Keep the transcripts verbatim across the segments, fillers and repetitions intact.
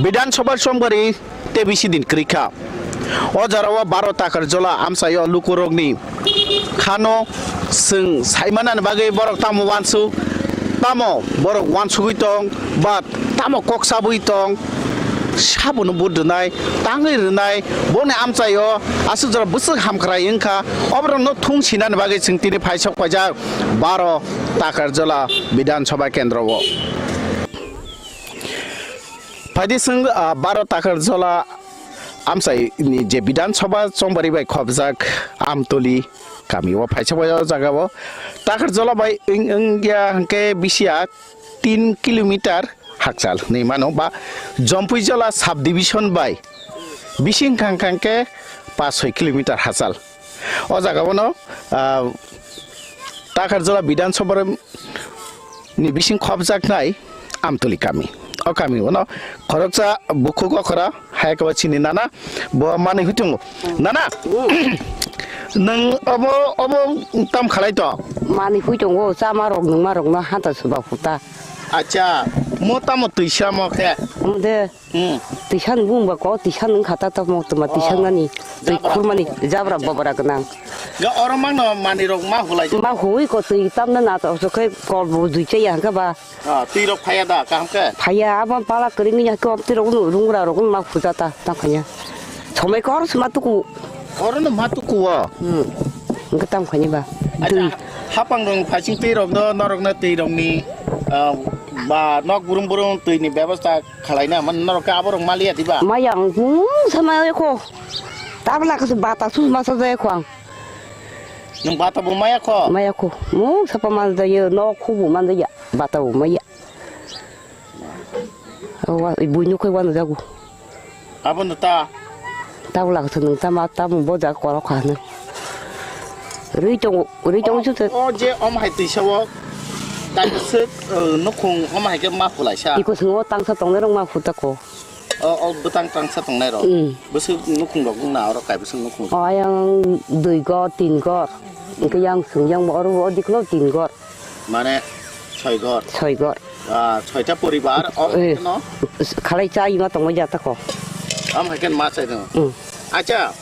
Bidhan Sabha chongbari tebisi din kwrwi kha. O jora o baro takar jola amchaio lukurokni khano chwng saimanani bagwi borok tamo uansuk, tamo borok uansugwi tong, ba tamo kok sabwi tong, sabono vote rwnai, tangwi rwnai, boni amchaio aswk jora bwswk hamkrai wngkha, oborokno thung sinani bagwi chwng tini phaisok paijak baro takar jola Bidhan Sabha kendro o. Phaidi chwng, ah, baro takar jola amchaini je Bidhan Sabha chongbari bai khopjak Amtoli kami o phaisa bai o jaga o. Takar jola bai wng, wngya hwnkhe bisiya tin kilometer hakchal hinwi mano ba Jompui jola sub division bai bising khang khang khe pas soi kilometer hachal. O jaga bono, ah, Takarjala Bidhan Sabha ni bising khopjaknai Amtoli kami. O kami bono khoroksa bukhuk okra hai khe chini nana bo manwi huitongo. Nana, nwng obo, obo tam khalai to? Manwi huitongo, chama rok, nwngma rokno hanta suba huta. Acha, mo tamo twisa mo khe? Mode. Hmm. Tisa ni bung ba ko, tisa ni khata ta mo tuma tisa nani. Twi khurmani jabra bobra gnang. Ga oro mangno manwi rok ma hulai. Ma hui ko twi tamna na to so khe kol bo dui cha ya hangka ba. Ah, twi rok phaya da kaham khe? Phaya abo pala kring ya ko twi rok no rungra rok ma khuja ta ta khanya. Somai kor sma tuku. Oro no ma tuku o. Hmm. Hangka tam khanya ba. Acha, twi. Hapang rong phasing twi rok no norok no twi rok ni, ah, ba nok burum burum twi ni bebostha khalai na man norok khe aborok maliya diba? Maya ang mung sama ko. Tabla kasu bata sus masa jaya ko ang. Nwng bata bo maya ko? Maya ko. Mung sapa man jaya no khubu man jaya. Bata bo maya. Awa bui nukhai wano jagu. Abono ta. Tabla kasu nwng tama tamu boja korok khano. Rui tongo, rui tongo chuto. O je om hai twi sawo. Kaisa, eh, nukhung om hai khe ma khulai sa. Iko singo tangsa tongnai rok ma khuta ko. O, o bwtang tangsa tongnai rok. Mm. Bwswk nukhung rok wngna oro kai bwswk nukhung rok. O ayang dui gor, tin gor. Hwnkhe yang sung yang oro o diklo tin gor. Mane soi gor. Soi gor. Ah, soita poribar o eh, no? Khalai cha ima tongma jata ko. Am hai khe ma chai no. Mm. Acha,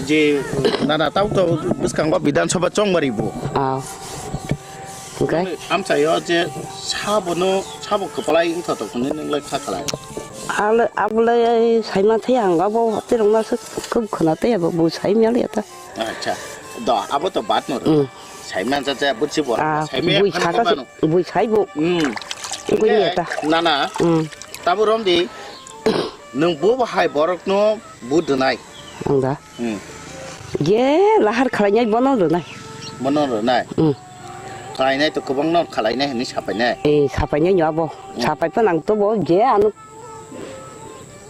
je nana tau to bwskango Bidhan Sabha chongmari bo. Ah. Hwnkhe? Amchaio je sabono, sabo kwplai wngthotok hwnwi nwng lai kha khlai? Alo, abole saima thai ang abo terong masa kub khna tei abo bo saimya le ta. Acha. Do, abo to bat no. Mm. Saima cha cha butsi bo. Ah, saima bui khana saka mano. Bui saibo. Mm. Bui ya ta. Nana. Mm. Tabo romdi. Nwng bo hai borokno bo dwnai. Ang da. Hmm. Je lahar khalainai bono rwnai. Bono rwnai. Hmm. Khalainai to kwbangno khalainai hwnwi sapainai. Eh, sapainai no abo. Hmm. Sapai phan ang to bo je ano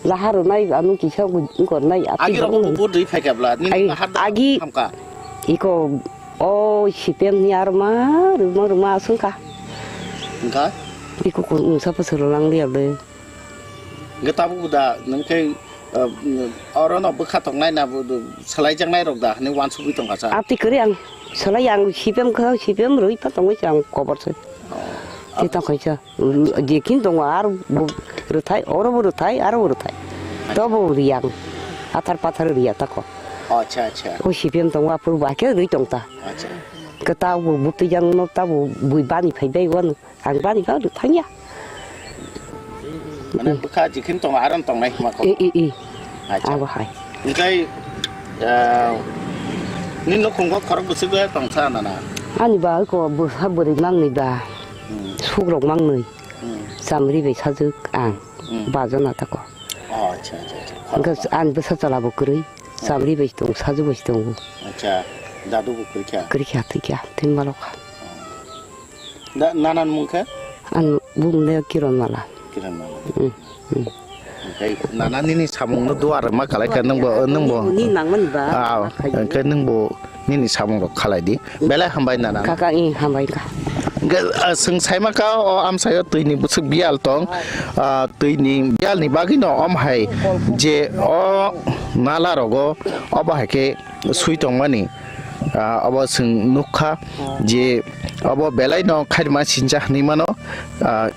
lahar rwnai ano kisa gornai. Agi rok bo dwi phai kha bla. Nini lahar da agi hamka. Iko o C P M ni arma ruma ruma asung ka. Engka? Iko kun ungsa pasal lang liya le. Hwnkhe tabuk da, nwng khe, ah, orono bwkha tongnai na, bo, bo, swlaijaknai rok da, hwnwi uansugwi tongkha sa. Ati kwrwi ang swlai ang C P M kha, C P M rwi pa tongwi se ang kobor se. Oh. Tei tongkha sa, mm, je kin tongo, aro bo rwthai, oro bo rwthai, aro bo rwthai. Acha. Tobo riyang, athar pathar riya tako. Acha, acha. O C P M tongo, aphuru ba khe rwi tongta. Acha. Khe tabuk butui jang no, tabuk bui bani phai bai wano. Ang bani ba rwthangya. Mane bwkha jikhin tongo, aron tongnai hwnma kok. E, e, e. Acha. Abo hai. Hwnkhe, ah, nini nukhungo khorok bwswk tongsa nana? Ani ba ko bwsa bwrwi mangni ba. Hmm. Sukrok mangni. Hmm. Chamri bai sajwk ang. Hmm. Bajona tako. Oh, acha, acha, acha. Hwnkhe ani bwsa chala bo kwrwi. Hmm. Chamri bai tong, sajwk bai tong. Acha, dadu bo kwrwi kha? Kwrwi kha, thwi kha, thwi malok kha. Da, nanan mung khe? Ang bung le Kiron Mala. Kiron Mala. Hmm, hmm. Oke, nana nini samung no duar ma kalai khe nung bo, nung bo. Ni nang mani ba. Ah, khe nung bo nini samung rok khalai di. Belai hambai nana. Kaka i hambai ka. Ge, ah, swng saima ka o amsayo twi ni bwswk biyal tong. Ah, twi ni biyal ni bagwi no om hai je o nala rogo obo hai khe swi tongmani, ah, obo chwng nukha je obo belai no khairma sincha hinwi mano, ah,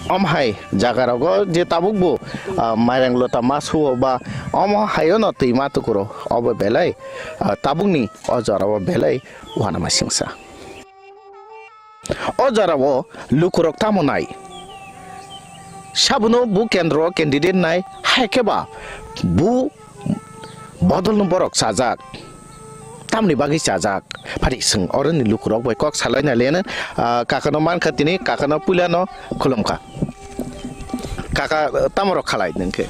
Omo hai jaga rogo je tabuk bo, ah, mairang lota ma suo ba omo haio no twi ma tukuro obo belai, ah, tabukni o jora o belai uanama singsa. O jora o lukurok tamo nai? Sabuno bu kendro candidate nai, hai khe ba bu bodolno borok chajak. Tamni bagwi chajak? Phari swng oroni lukurok bai kok salai nai leno, ah, kakano mankha tini, kakano puilano khulumkha. Kaka, tamorok khalai nwng khe?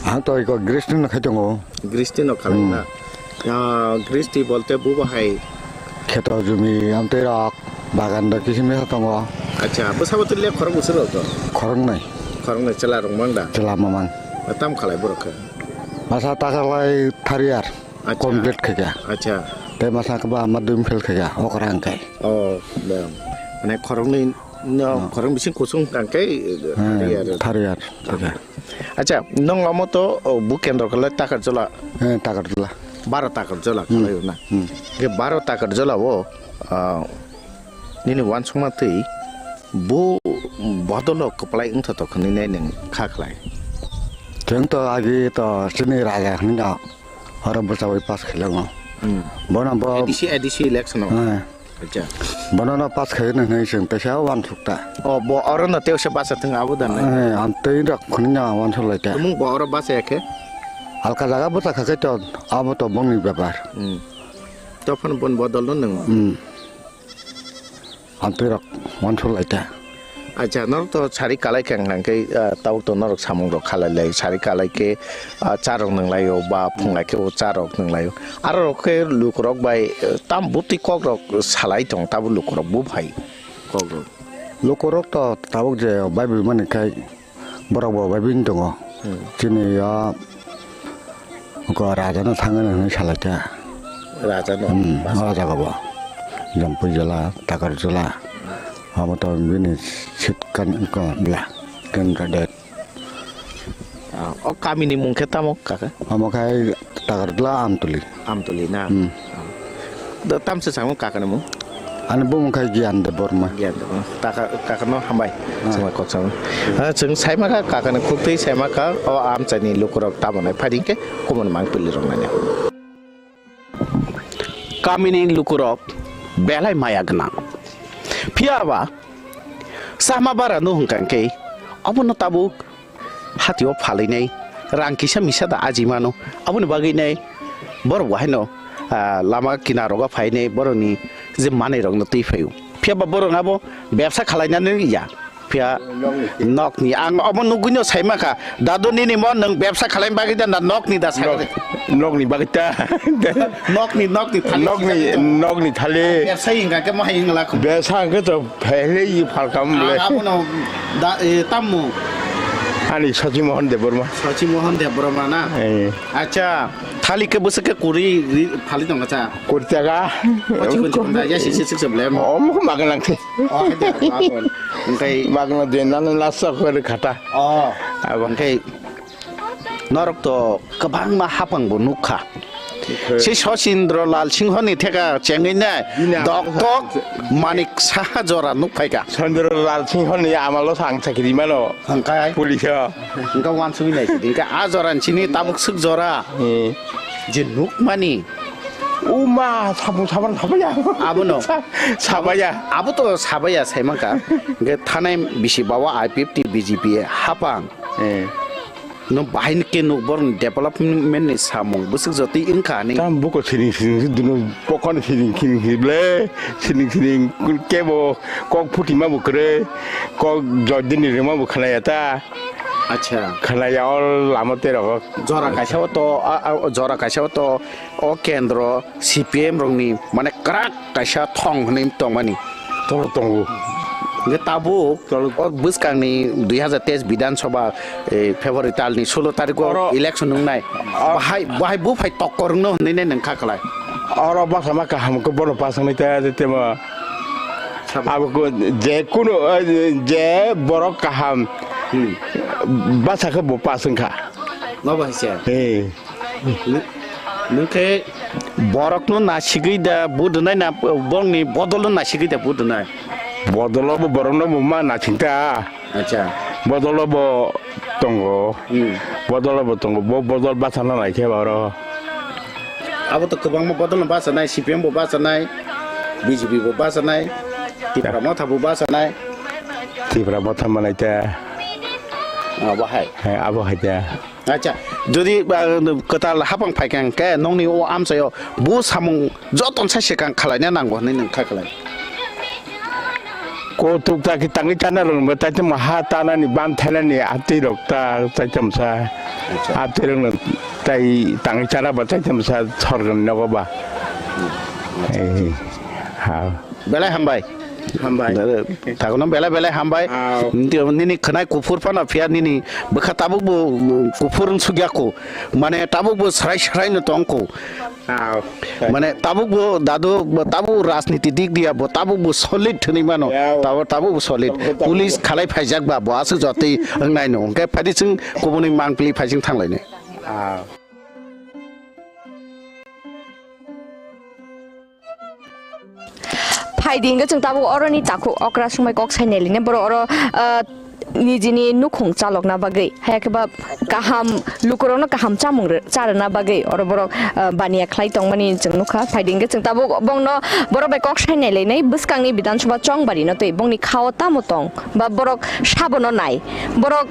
Ang to iko gristi no khai tongo. Gristi no khalai Hmm. na? Ah, gristi bolte bubo hai? Kheto jumi amtwi rok, bagan da kisim mesa tongo. Acha, bwsabo twi le khorok bwswk rok to? Khoroknwi. Khoroknwi chwla rok mang da? Chwla mamang. Tam khalai borok khe? Masa takalai thariyar. Acha. Complete khaikha. Acha. Tei masa khe ba ama dui fail khaikha, okra hwnkhe. Oh, bang. Mane khoroknwi no, Hmm. khoroknwi bising kusung hwnkhe, Hmm, thariyar. Thariyar khaikha. Acha, nwng omo to, oh, bu kendro khe lai Takarjala. Eh, Takarjala. Baro Takarjala Hmm. khalai na. Hmm. Ke baro Takarjala o, ah, nini wansukma twi bu bodolo kwplai wngthotok hwnwi nai nwng kha khlai? Chwng to agi to chini raja hwnwi no oro bwchaui pass khailango. Hmm. Bono bo A D C, A D C election o? Eh. Acha. Bono no pass khaio hwnwi chwng teisa wansukta. O, bo oro no teisa basa thwng abo da nai? Eh, ang tei rok hwnwi no wansuk lai ta. Tumung bo oro basa ya khe? Halka jaga bwcha kha khe to, abo to bongni bepar. Hmm. Tophano bon bodol no nwng? Hmm. Amtwi rok wansuk lai ta. Acha, norok to sari kalai khe hwnkha khe, ah, tabuk to norok samung rok khalai lai, sari kalai khe, ah, cha rok nwng lai o, ba phung lai khe o cha rok nwng lai o. Aro rok khe lukurok bai, eh, tam bwtwi kok rok salai tong, tabuk lukurok bu phai kok rok. Lukurok to tabuk je bai bai mani khai Borok bo bai bini tongo. Hmm. Chini ya ko raja no thangani hwnwi salai kha. Raja no? Hmm, o jaga bo. Jampui jala, Takarjala. Abo to bini seat kan ko bla. Kan ka det. Ah, o kami ni mung khe tamo kaka? Amo khai Takarjala Amtuli. Amtuli na? Hmm. Da tamsa sango kakani mung? Ani bumung khai Gyan Debbarma. Gyan Debbarma. Taka, kakano hambai. Ah. Sangma kok sang. Ah, chwng saimaka kakani khuktwi saimaka o amchaini lukurok tamonai phaidi khe kumon mang pili rok nani. Kamini lukurok belai maya gwnang. Phiya ba sama bara no hwnkha khe obono tabuk Hatio phalwi nai rang kisa misa da aji mano. Aboni bagwi nai borok bo haino, ah, lama kinaro phai nai borokni je manwi rokno twi phaio. Phiya ba borok abo bebsa khalai nani ya. Phiya nokni ang obo nugwino sai mankha. Dadu nini mo nwng bebsa khalai bagwi da na nokni da sai? Nok-, nokni bagwi ta. Nokni, nokni thani. Nokni, nokni thali. Bebsa hingka khe mo hai hingla kho. Bebsa hingke to Phailai phalkam le. Ah, abono da, eh, tammo? Ani Sachi Mohan Debbarma. Sachi Mohan Debbarma na? Eh. Acha, thali khe bwswk khe kwrwi ri-, phali tongkha cha? Kwrwi taka. Kochi kochi tongkha, ya sisi sik sik le. Om khe magna khe. Oh, hai de, abon. Engkai magna de nang lasa kore khata. Oh. Abo. Engkai Norok to kwbangma hapang bo nukha. Nukha. Si Sachindra Lal Singho ni theka chengwi nai bini doktok Manik Saha jora nukphaikha. Chandra Lal Singho ni amalo sang sakiri mano. Hwnkhe? Police o. Hwnkhe wansugwi nai sidi. Hwnkhe a jora ni sini tabuk swk jora. Hmm. Je nukmani. Uma, sabu sabar sabaya. Abono. Sa-, sabaya. Abo to sabaya saimankha. Hwnkhe thanai bisi bawa I P F T B J P hapang. Eh. No bahai ni ke nuk borok ni development ni samung bwswk jotwi wngkha ni. Tam buko siring siring si duno pokon siring siring si ble siring siring kebo kok phuti ma bo kwrwi kok joy dini rima bo khwnaya ta. Acha. Khwnaya o lama tei rogo. Jora kaisa o to, a, a, jora kaisa o to o kendro C P M rokni mane kwrak kaisa thong hwnwi tongmani. Tolo tongo. Hwnkhe tabuk tolo o bwskangni dui hazar teis Bidhan Sabha, eh, February talni sulo tarikgo oro election wngnai. Oro bahai, bahai buphai tokkor wngno hwnwi nai nwng kha khlai. Oro bwsama kaham khe bono pasangni tei temo. Sabo. Abo ko je kuno, eh, je borok kaham. Hmm. Bwsa khe bo pas wngkha. Nobo hai se. Eh. Nw-, nwng khe borokno nasigwi da budunai na, borokni bodolno nasigwi da budunai? Bodolo bo borokno bo ma nasing ta. Acha. Bodolo bo tongo. Hmm. Bodolo bo tongo. Bo bodol bachana nai khe ba oro. Abo to kwbangma bodol no bachanai, C P M bo bachanai, B J P bo bachanai, Tipra Motha bo bachanai. Tipra Motha manai ta. Abo hai. Hai, abo hai ta. Acha, jodi, ah, kwtal hapang phaikha hwnkhe nongni o amchaio bo samung joto sai swkang khwlaina nango hwnwi nwng kha kwlai. Kotuk ta ki tangwi chana rwngba taicham ha tanani ban thainani atwi rok ta taicham sa. Acha. Atwi rok tai tangwi chana ba taicham sa sorgani nogo ba. Eh, ha. Belai hambai. Hambai. Takono belai belai hambai. Aw. Nini khwnai kuphur phano phiya nini bwkha tabuk bo kuphur wng sugya ko. Mane tabuk bo srai srai no tong ko. Aw. Mane tabuk bo dadu bo tabuk rajniti dik dia bo tabuk bo solid thwni mano. Aw. Tabuk tabuk bo solid. Tabuk tabuk. Police khalai phaijak ba bo aswk jotwi wng nai no. Hwnkhe phaidi chwng kubuni mangpili phaijing thanglaini. Aw. Phaidi hwnkhe chwng tabuk oroni takhuk okra swngbai kok sai nailaina borok oro, ah, nijini nukhung chalokna bagwi, haya khe ba kaham lukurokno kaham chamung rw-, charwna bagwi oro borok, ah, baniya khlai tongmani chwng nukha. Phaidi hwnkhe chwng tabuk bongno borok bai kok sai nailainai bwskangni Bidhan Sabha chongbarino twi bongni khao tamo tong. Ba borok sabono nai, borok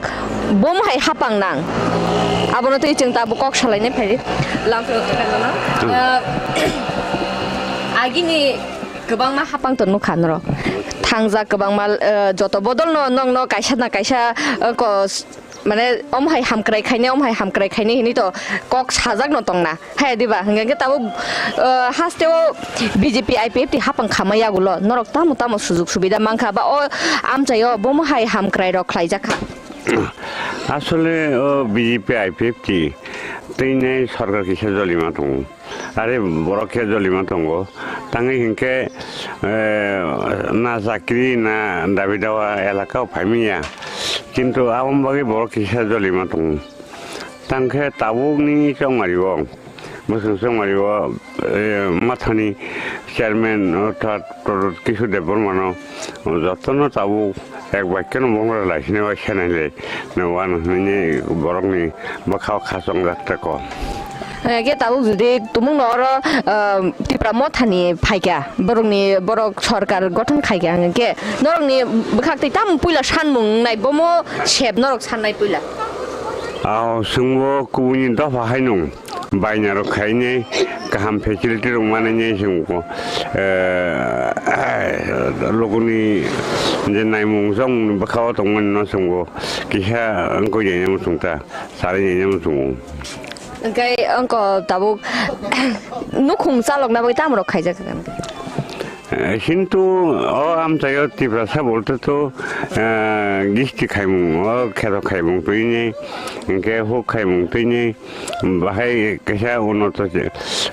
bomo hai hapang nang, abono twi chwng tabuk kok salainai phai ri. Lamphai o tongkha nono. Hmm. Ah, agini kwbangma hapang to nukha norok. Thangjak kwbangma, ah, joto bodol no nokno kaisa na kaisa, ah, kos, mane, omo hai hamkrai khainai, omo hai hamkrai khainai hinui to kok sajak no tongna. Hai diba, hingke tabuk, ah, haste o B J P I P F T hapang khamai yagulo, norok tamo tamo sujug subida mankha, ba o amchai o bomo hai hamkrai rok khlaijakha. Asole o B J P I P F T teinai sorkar kisa jolima tongo, are borok khe jolima tongo, tangwi hinkhe, eh, na chakri na dabi dawa elaka o phaimanya, kintu aboni bagwi borok kisa jolima tongo. Tangkhe tabukni chongmario, bwswng chongmario, eh, Mathani chairman orthat Pradyot Kishore Debbarmano jotono tabuk ek baikkheno bongra laisini bai senai le no uan hwnwi borokni bwkhao kha chongjak tei kok. Eh, khe tabuk jodi tumungno oro, eh, Tipra Mothani phaikha, borokni, borok sorkar gothon khaikha hwnkhe norokni bwkhak twi tamo puila sanmung wngnai bomo sep norok sannai puila. Aw, chwngbo kubuni dopha haino bainarok khainai, kaham facility rok manwi chwngbo, eh, logoni je naimung chongmungni bwkhao tongmani no chwngbo kisa wngkoi jainai muchungta, salai jainai muchungo. Hwnkhe wngkha tabuk nukhung chalokna bagwi tamo rok khaijak kha? Eh, kintu o amchaio Tiprasa bolte to, eh, gisti khaimung, o kheto khaimung twini, hinkhe huk khaimung twini, bahai kaisa unoto je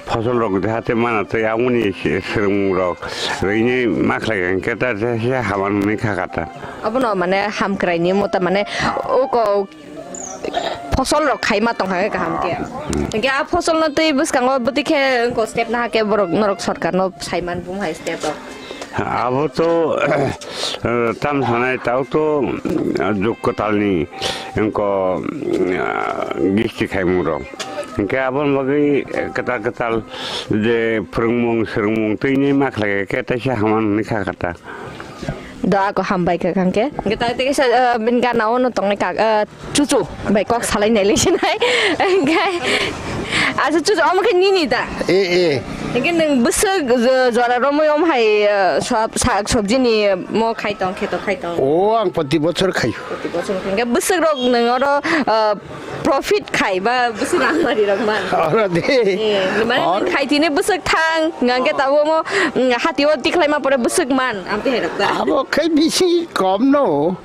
fosol rok jahate mana tei amoni se-, swrwngmung rok rwini makhlai hinkhe ta se haman hwnwi kha kata. Abono mane hamkraini mota mane uko fosol rok khaima tongkha khe kaham khe. Hmm. Hinkhe a fosol no twi bwskango bwtwi khe wngkha step nahakhe borok norok sorkar no saiman bumhai step rok. Abo to, eh, tam sanai tao to, eh, juk kwtalni wngkha, eh, gisti khaimung rok. Hinkhe aboni bagwi kwtal kwtal je phwrwngmung swrwngmung twini makhlai khe teisa haman hwnwi kha kata. Do ako hambai kha kangke. Hingke ta tei kaisa, eh, bini gana ono tongnai kak, eh, chuchu bai kok salai nai le sinai. Hingke asa chuchu omo khe nini da? Eh, eh. Hingke nwng bwswk jo-, jora romwi omo hai, eh, sob-, sak sobji ni mo khai tong, kheto khai tong? O, ang poti bochor khayo. Poti bochor hingke bwswk rok nwng oro, eh, profit khai ba bwswk rang mari rok man. Oro de. Eh, mane or- khai tini bwswk thang, hingke tabo mo, mm, hati o tikhlai ma pore bwswk man, amte hai rok da. Abo khai bisi kom no.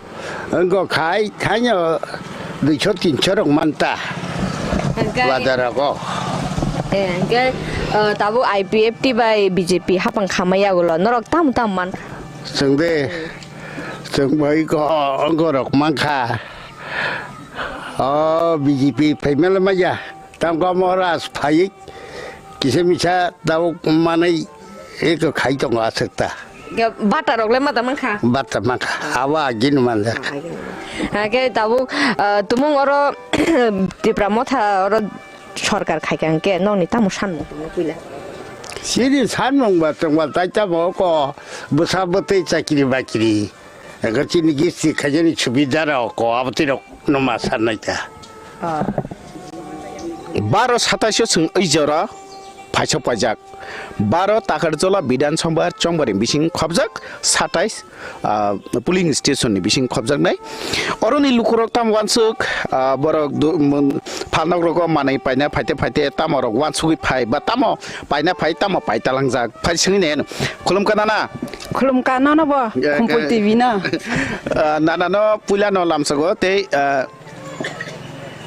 Wngkha khai thaino duiso tinso rok manta. Hingke bazar rogo. Eh, hingke, eh, tabo I P F T bai B J P hapang khamai yagulo. Norok tam tam man. Chwng de. Chwng bai ko wngkha rok mankha. O B J P phaimala maya. Tam ko moras phai. Kisa misa tabo manai eko khai tongo aswk ta. Ge, bata rok le ma ta mankha? Bata mankha. Awa agin manjak. Ah, agin. Hake tabuk, ah, tumung oro Tipra Motha oro sorkar khaikha hwnkhe nokni tamo sanmung tongwi puila? Chini sanmung ba tongba tai tamo ko bwsa bwtwi chakri bakri. Ego chini gisti khaijani subida rok ko abotwi rok no ma sanai ta. Ah. Baro satais o chwng oi jora phaisok paijak. Baro Takarjola Bidhan Sabha chongbarni bising khobjak satais, ah, polling station ni bising khobjaknai. Oroni lukurok tamo wansuk, ah, borok du-, mun-, phalnok rogo manwi paina phaite phaite tamo rok wansugwi phai ba tamo paina phai tamo pai talangjak phai swngwi nai. Khulumkha nana. Khulumkha nono bo, eh, Khumpui eh, T V no. Ah, nana no puila no lamsago tei, ah,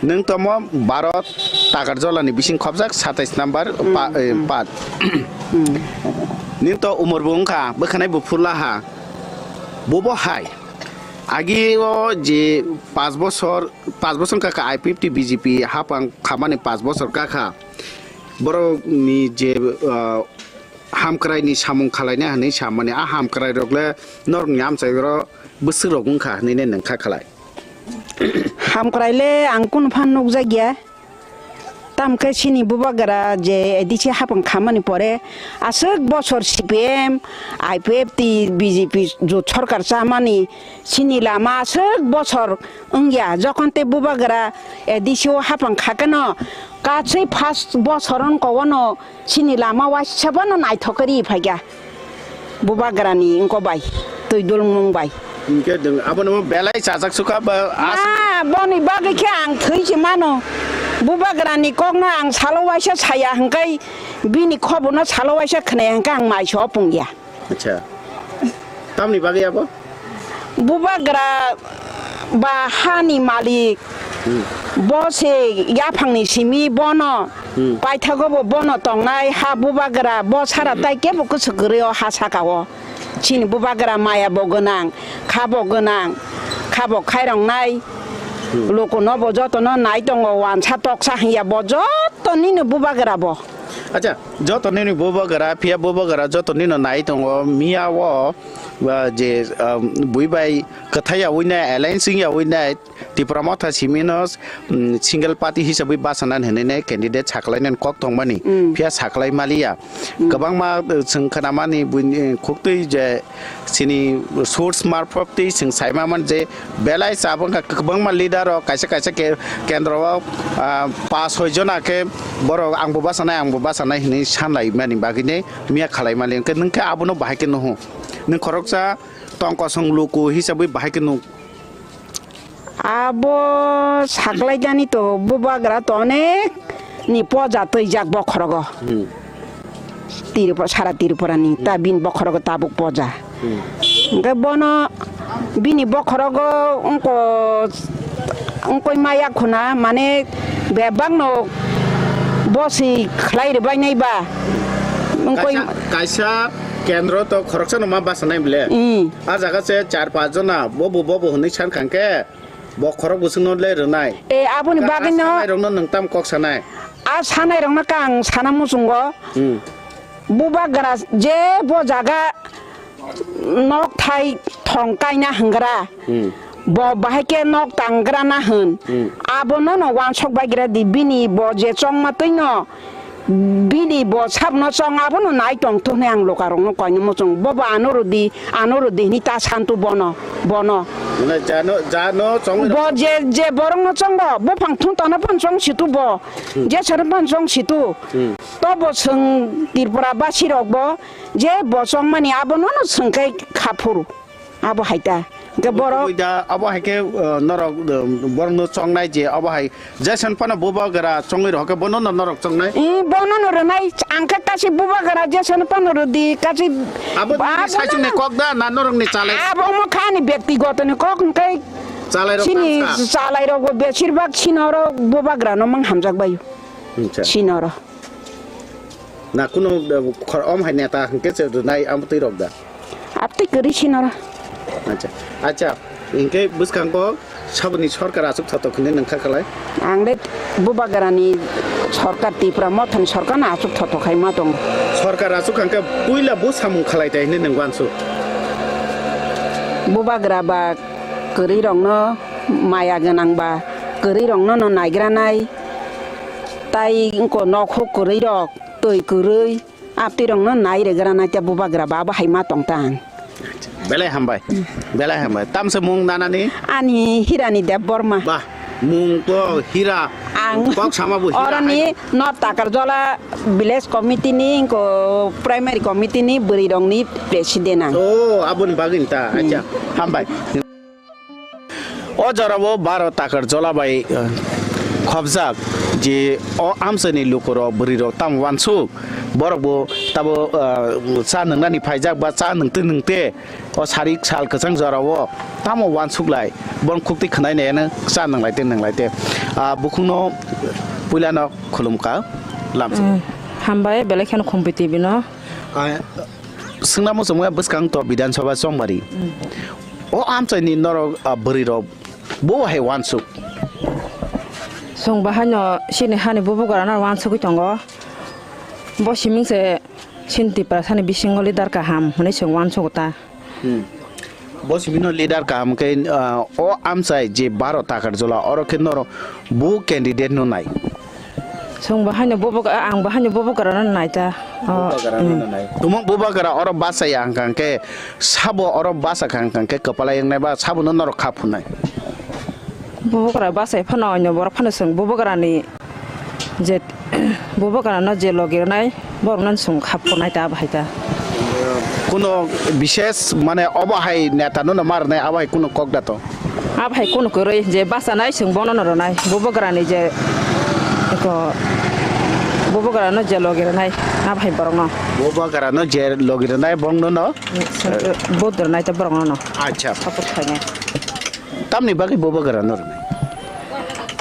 Nwng tomo Baro Takarjola ni bising khobjak satais number pa-, eh, pat. Nwng to umor bo wngkha, bwkhanai bo phurla ha. Bobo hai. Agi o je pas bosor, pas bosor kaka I P F T B J P hapang khamani pas bosor kaka. Borok ni je, ah, hamkrai ni samung khalaina hwnwi samani, a hamkrai rok le norok ni amchai oro bwswk rok wngkha hwnwi ne nwng kha khalai. Hamkrai le ang kunu phan nukjakya. Tamo khe chini bubagra je A D C hapang khamani pore aswk bosor C P M, I P F T, B J P jot sorkar chamani chini lama aswk bosor wngya. Jokhon tei bubagra A D C o hapang kha kheno katswi first bosor wngkha ono Chini lama waisa bono naithok khe ri phaikha. Bubagrani wngkok bai, twi dulmung bai. Hinkhe nwng abono belai chajak sukha ba as- Ah, boni bagwi khe ang thwi se mano. Bubagrani kokno ang salo waisa saya hwnkhe bini khobono salo waisa khwnaya hwnkhe ang mai se opung ya. Acha. Tamni bagwi abo? Bubagra ba hani malik. Hmm. Bo se yaphangni simi bono. Hmm. Paithago bo bono tongnai ha bubagra bo sara tai kebo kwchwk kwrwi o ha saka o. Chini bubagra maya bo gwnang, kha bo gwnang, kha bo khairoknai. Hmm. Lokono bo jotono nai tongo wansa toksa hinya bo joto nini bubagra bo. Acha, joto nini bubagra, phiya bubagra joto nino nai tongo, miya o, ah, je, ah, bui bai kwthai yaui nai, alliance wng yaui nai, Tipra Motha simino, mm, single party hisabui bachana hinwi nai candidate saklai nani kok tongmani, mm, phiya saklai maliya. Mm. Kwbangma, eh, chwng khwnamani buini, eh, khuktwi je, Chini source marphop twi chwng sai ma man je belai chabo wngkha kwbangma leader rok kaisa kaisa ke-, kendro o, ah, pas soi jona khe borok ang bo bachanai, ang bo bachanai hinwi san lai mani bagwi ne miya khalai mani. Hwnkhe nwng khe abono bahai khe nuhu. Nwng khoroksa tong kosong luku hisabwi bahai khe nuk. Abo saklaijani to bubagra to onek ni poja twijak bokhorogo. Hmm. Tripura, sara Tripura ni ta bini bokhorogo tabuk poja. Hmm. Hwnkhe bono bini bokhorogo wngko, wngkoi maya khuna mane bebak no bosi khlai rwbai nai ba. Wngkoi kaisa, kaisa kendro to khoroksa no ma basa nai bole. Hmm. A jaga se char panch jona bobo bobo hwnwi san khangkhe. Bo khorok bwswkno le rwnai. E, aboni bagwino. Sanairokno nwng tam kok sanai? A sanairokno khe ang sana muchungo. Hmm. Bubagra je bo jaga nok thai thong kaina hwngra. Hmm. Bo bahai khe nok tangrana hwn. Hmm. Abono no wansok baigra di bini bo je chongma twino. Bini bo sabno chong abono nai tong to hwnwi ang lokarokno koino muchung. Bobo ano rwdi, ano rwdi hwnwi ta santu bono, bono. Mane jano, jano chongwi rok. Bo je, je borokno chongo, buphang thung tongna phano chong situ bo. Hmm. Jesano phano chong situ. Hmm. To bo chwng Tripura basirok bo, je bo chongmani abono no chwng khe kha phuru. Abo hai ta. Hwnkhe borok. Abo hai khe, uh, norok, uh, borokno chongnai je abo hai Jason phano bubagra chongwi rw khe bono no norok chongnai? Ee, bono no rwnai, ang khe kasi bubagra Jason phano rwdi, kasi. Abo ba nini saichung ni kok da na norok ni chalai? Abo omo kha ani byaktigoto ni kok hwnkhe. Chalai rok chini tangsa. Chalai rok bo besir bak chini oro bubagra no mang hamjak bai. Acha. Chini oro. Na kuno, eh, khor-, om hai neta hwnkhe se rwnai amo twi rok da? Abtwi kwrwi sinoro. Acha, acha, hwnkhe bwskango saboni sorkar aswk thotok hinwi nwng kha khlai? Ang le bubagrani sorkar, Tipra Mothani sorkar no aswk thotok khai ma tongo. Sorkar aswk hwnkhe puila bo samung khlai tai hinwi nwng uansuk? Bubagra ba kwrwi rokno Maya gwnang ba kwrwi rokno no naigranai, tai wngko nok huk kwrwi rok, twi kwrwi, aptwi rokno nai rwgranai, tei bubagra ba bo hai ma tong tang. Belai hambai, belai hambai. Tamse mung nanani? Ani Hirani Debbarma. Bah, mung to Hira. Ang Kok sama bo Hira oroni hai. North Takarjola Village Committee ni, ko Primary Committee ni bwrwi rokni president ang. Oh, aboni bagwi ta. Acha, hambai. O jorao baro Takarjola bai, eh, khobjak je o amchaini lukurok, bwrwirok tamo uansuk, borok bo tabo, eh, cha nwngnani phaijak ba cha nwngtwi nwngte o sarik sal kwchang jorao tamo uansuk lai, borok khuktwi khwnai nai ano cha nwnglai te nwnglai te. Ah, bukhukno puilano khulumkha lamsa. Mm, hambai belai kheno Khumpui T V no. Ah, swngna muchungma bwskang to Bidhan Sabha Chongbari. Mm. O amchaini norok, ah, bwrwirok bo hai uansuk. Chwng bahaino chini hani bubagrano uansugwi tongo. Bo siming se chini Tiprasani bisingo leader kaham hwnwi chwng uansugo ta. Hmm. Bo simino leader kaham khe, ah, o amchai je baro Takarjola, oro khe norok bo candidate no nai. Chwng bahaino bubagra, ang bahaino bubagrano nai ta. O, Bubagrano hmm. Nai. Tumung bubagra oro bachaya hwnkha khe, sabo oro bachakha hwnkha khe kwpalai wngnai ba sabono norok kha phunai. Bubagra bachai phano onyo borok phano chwng bubagrani je bubagrano je logi rwnai borokno chwng kha phunai ta bahai ta. Kuno bishes mane obo hai neta no ma rwnai abo hai kuno kok da to. Abo hai kunu kwrwi je bachanai chwng bono no rwnai, bubagrani je eko bubagrano je logi rwnai, abo hai borokno. Bubagrano je logi rwnai borokno no? Chwng vote rwnai ta borokno no. Acha. Support khainai. Tamni bagwi bubagrano rwnai?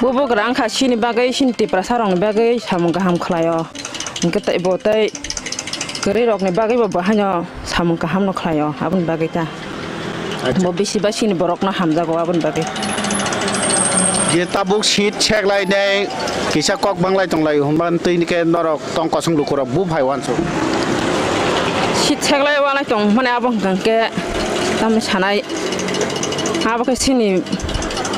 Bubagra wngkha chini bagwi, chini Tiprasa rokni bagwi samung kaham khlaio. Hwnkhe tei bo tei kwrwi rokni bagwi bo bahaino samung kaham no khlaio, aboni bagwi ta. Acha. Bo bisi ba chini borok no hamjago aboni bagwi. Je tabuk seat seklai nai kisa kok banglai tonglai hwnba twi khe norok tong kosong lukurok bo phai uansuk. Seat seklai uanai tong mane abo hwnkhe tamni sanai abo khe chini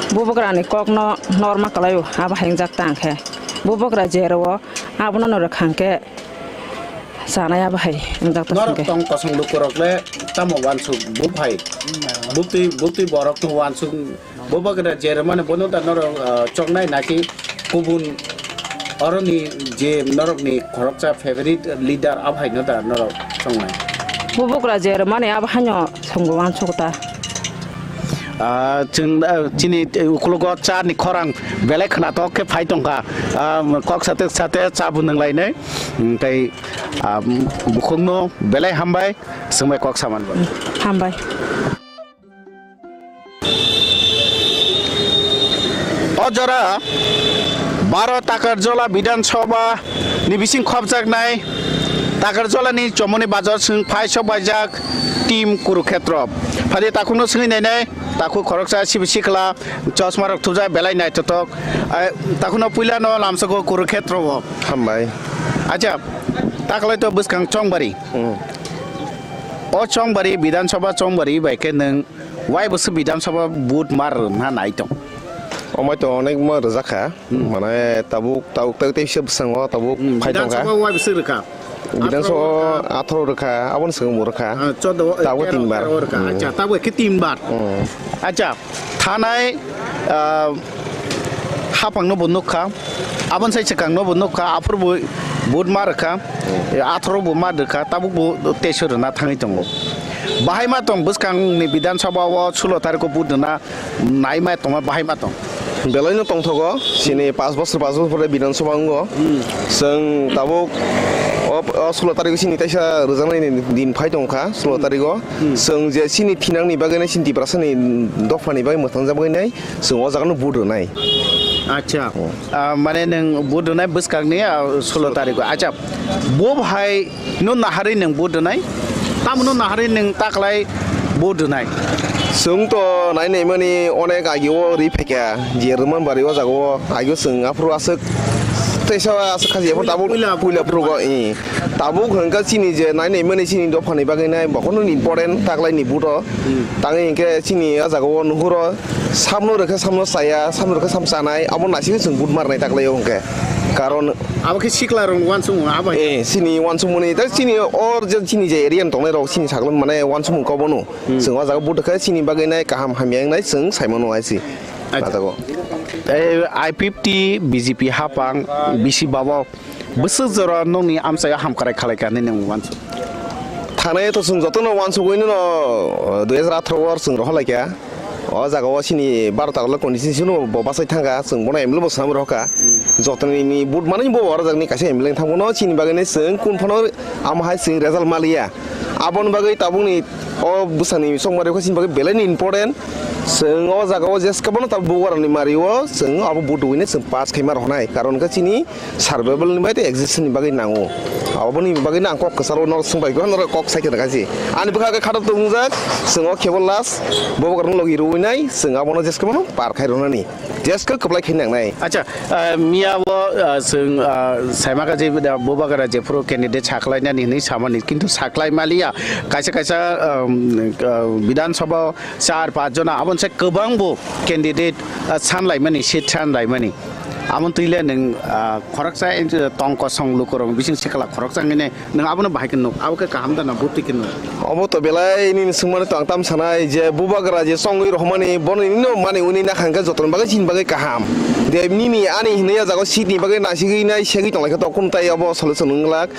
bubagrani kok no norma kwlaio abo hai wngjak ta hwnkhe. Bubagra je rwo abono no rwkha hwnkhe chanai abo hai wngjak ta Norok hwnkhe. Tong kosong lukurok le tamo uansuk bo phai. Bukti, bukti borok no uansuk. Bubagra je rwmani bono da norok, ah, choknai naki kubun oroni je norokni khoroksa favorite leader abo hai no da norok choknai. Bubagra je rwmani abo haino songo uansuk ta. Ah, chwng, ah, chini, eh, ukologo cha ni khorang belai khwnathok khe phai tongkha. Ah, kok sate sate cha bo nwnglainai. Hwnkhe, ah, bukhukno belai hambai, swngbai kok saman bo. Hambai. O jora baro Takarjola Bidhan Sabha ni bising khopjaknai Takarjola ni Chomoni Bazar swng phai sok baijak team Kurukhetro. Phadi takhukno swngwi nainai, takhuk khoroksa sibi sikla chosma rok thupjak belai naithothok. Ai, takhukno puila no lamsoko Kurukhetro o. Hambai. Acha, taklai to bwskang Chongbari. Hmm. O Chongbari, Bidhan Sabha Chongbari bai khe nwng wai bwswk Bidhan Sabha vote mar rwna nai tong? Omai to onek ma rwjak kha. Hmm. Mane tabuk, tabuk, tabuk tei se bwskango tabuk Hmm, phai Bidhan tong kha. Sabha wai bwswk rwkha? Bidhan Sabha atharo rwkha, aboni swkang bo rwkha. Ah, chaudo, Tabuk tero, tinbar. Tero rwkha. Hmm. Acha, tabuk khe tinbar. Hmm. Acha, thanai, ah, hapang no bo nukha, aboni sai swkang no bo nukha, aphuru bo vote ma rwkha, atharo bo ma rwkha, tabuk bo teso rwna thangwi tongo. Bahai ma tong bwskang ni Bidhan Sabha o sulo tarikh o vote rwna nai ma tongma bahai ma tong. Belai no tongthogo, chini pas bosor, pas bosor pore Bidhan Sabha wngo. Hmm. Chwng tabuk o, o sulo tarikh o chini teisa rwjaknai ni din phai tongkha, sulo Hmm. tarikh o. Hmm. Chwng je chini thinang ni bagwi nai, chini Tiprasa ni dopha ni bagwi mwthang jak bagwi nai, chwng o jaga no vote rwnai. Acha. Hmm. Ah, mane nwng vote rwnai bwskang ni, ah, sulo tarikh o. Acha, bo hai no naharwi nwng vote rwnai? Tamo no naharwi nwng taklai vote rwnai? Chwng to nai nai mani onek agi o ri phaikha, je rwman bari o jaga o agi o chwng aphuru aswk Teisa aswk kha je, tabuk puila, puila phrugo, eh. Tabuk hwnkha chini je nai nai mani chini dophani bagwi nai bokhorno important taklaini buto. Hmm. Tangwi hinkhe chini ah jagao nuhuro samno rwkhe samno chaya, samno rwkhe sam chanai, abo naisingwi chwng vote marnai taklaio hinkhe. Karon abo khe sikla rok uansukmung abo hai. Eh, chini uansukmani, ta chini or je chini je area ni tongnai rok chini saklong mane uansukmung kobono. Hmm. Chwng o jaga vote khe chini bagwi nai kaham hamya wngnai chwng saimano hai se. Acha. Bajago. Eh, I P F T, B J P hapang, bisi babo, bwswk jora nokni amchaio hamkrai khalai kha hinwi nwng uansuk? Thanai to chwng jotono uansugwi no, dui hajar atharo o chwng rohor lai kha. O jaga o chini baro ta constituency no bo bachai thang kha, chwng bono M L A bo swnam rohor kha. Jotoni ni vote manwi bo oro jagni kaisa M L A thang bono chini bagwi nai chwng kun phano amo hai chwng result maliya. Aboni bagwi tabukni o bwsani chongmari khe chini bagwi belai ni important. Chwng o jaga o jeske bono tabuk bubagrani mari o chwng abo vote rwwi nai chwng pass khaima rohornai. Karon khe chini survival ni bai tei existence ni bagwi nango. Aboni bagwi no ang kok kwcharo norok swngbai kha, norok kok sai khe rwkha se. Ani bwkha khe khato tongjak, chwng o kebo last bubagrano logi rwwi nai chwng abono jeske bono par khai rwnani. Jeske kwplai khe nangnai. Acha, ah, miya o, ah, chwng, ah, saima kha je, ah, bubagra jephuru candidate saklainani hinwi samani, kintu saklai maliya. Kaisa kaisa, um, ah, Bidhan Sabha o char panch jona, aboni se kwbang bo candidate, ah, sanlaimani, seat sanlaimani. Aboni twi le nwng, ah, khoroksa, eh, tong kosong lukurok bising sikla khoroksa hwnwi Nwng abono bahai khe nuk, abo khe kaham da na bwtwi khe nuk? Obo to belai nini swngmani to ang tam sanai je bubagra je chongwi rohormani bono nini no mani uni nakha hwnkhe jotoni bagwi chini bagwi kaham. De nini ani hinwi o jaga o seat ni bagwi nasigwi nai segwi tonglaikha to kunu tai obo solution wng glak.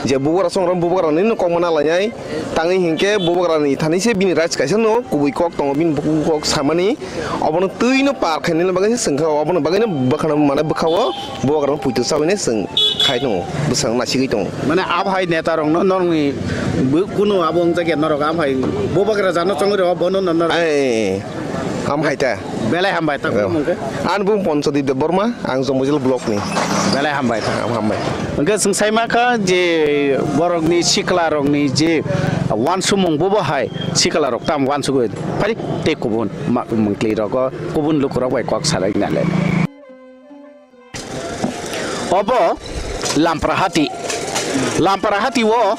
Je bubagra chongrok bubagra nini no kokma nalainai tangwi hinkhe bubagra ni thani se bini rights kaisa no kubui kok tongo bini buku kok samani. Obono twi no par khainani bagwi se chwngkha, obono bagwi no bwkhano mane bwkha o bubagrano puito chawi nai chwng khai tongo, bwskango nasigwi tongo. Mane abo hai neta rok no norokni bo-, kunu abo wngjakya norok abo hai bubagra jano chongwi rw bono no norok. Ai, am hai ta. Belai hambai ta. Eh. Bumung khe? Ani bumung Ponchodip Debbarma, ang Jomojil block ni. Belai hambai ta. Am hambai. Hwnkhe chwng sai ma kha je borokni sikla rokni je wansukmung bobo hai sikla rok tam wansugwi phari tei kubun ma-, mungtli rogo kubun lukurok bai kok salai nale. Obo Lamprahati. Lamprahati o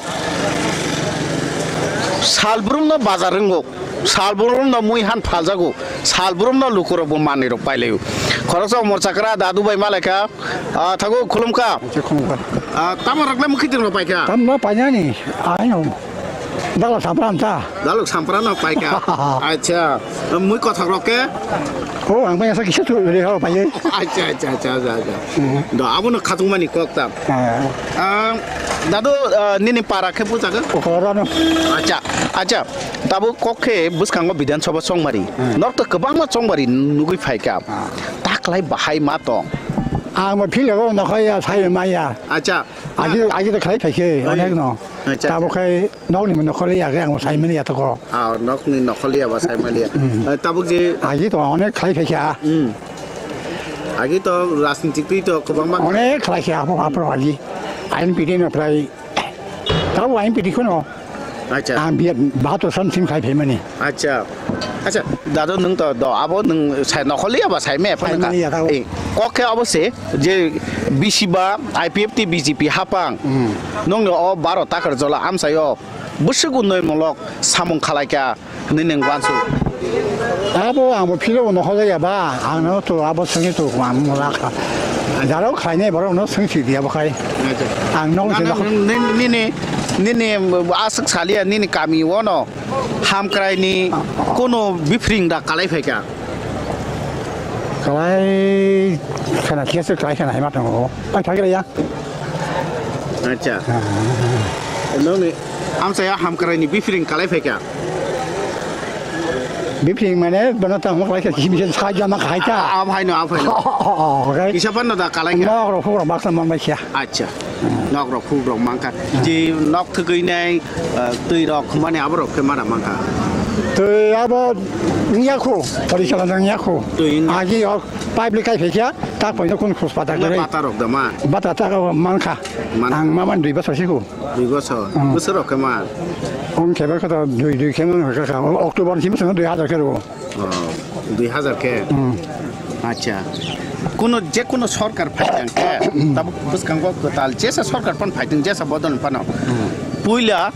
salbrumno bazar wngo, salbrumno mui han phaljago, salbrumno lukurokbo manwirok pailaio. Khoroksa umor chakra dadu bai malaikha, ah, thago khulumkha. Khulumkha. Ah, tamo rokle mukhitirno paikha? Tamno painani, aino. Dalok sampran ta. Dalok sampran no paikha. Acha, mui kothok rok ke? Oh, ang bai asa kisa tu le ho pai. Acha, acha, acha, acha, acha. Hmm. Do abono khatung mani kok ta. Ah. Ah, dadu, ah, nini para khe bujaga? Kokoro no. Acha, acha. Tabu kok khe bwskango Bidhan Sabha chongmari. Hmm. Norok to kwbangma chongmari nugui phaikha. Ah. Taklai bahai ma tong. Ang bo philego nokhaya sai maya. Acha. Agi, agi to khlai phaikhe, onek no. Acha, acha. Tabo khai nokni mo nokholi age ang saimani ya to ko. Ah, nokni nokholi ya ba saimani ya. Hmm. Eh, tabuk je agi to onek khlai phaikha. Hmm. Agi to rajnitik twi to kwbangma onek khlai kha apo apo agi. Ain pidi no phlai. Tabo ain pidi kono. Acha. Ang biya bahatur something khai phaimani. Acha. Acha, dadu nwng to do abo nwng sai nokholi ya ba sai me phone ka. Saimani ya tabo. Eh, kok khe abo se je bisi ba I P F T B J P hapang. Hmm. Nwng o baro takar jola amsai o bwswk unnoi mulok samung khalai kha hinwi nwng uansuk. Abo ang bo philo bo nokholi ya ba ang no to abo swngi to ang mo la kha. Jaro khlainai borok no swngsi di abo khai. Acha. Ang no se nokholi. Nini, nini, nini aswk saliya nini kami o no. Hamkraini kunu bipring da kalai phaikha? Kalai khana khe se kalai khana hai ma tongo. Pai thagre ya. Acha. Noni amsaya hamkraini bipring kalai phaikha? Bipring mane bono tamo kalai kha, kisi misi sa jama khai ta. Ab haino, ab haino. Okay. Kisa panno da kalai kha? Nok rok phuk rok baksa man bai kha. Acha. Nok rok phuk rok mankha. Ji nok thwgwi nai, eh, twi rok khumani abo rok khe mana mankha. Twi abo wngya khu, porichalo wngya khu. Twi wngya. Agi o pipe le kai phaikha, tak poino kun khus pata kwrwi. Bata rok da ma? Bata ta mankha. Man- Ang ma man dui bosor si khu. Dui bosor. Hmm. Bosor rok khe ma? Ong khe ba kha dui dui khe ma kha. October si ma dui hajar khe ro. Oh, dui hajar khe? Hmm. Acha. Kuno je kuno sorkar phaitang khe, tabuk bwskango kwtal jesa sorkar pan phaitang, jesa bodol phano. Puila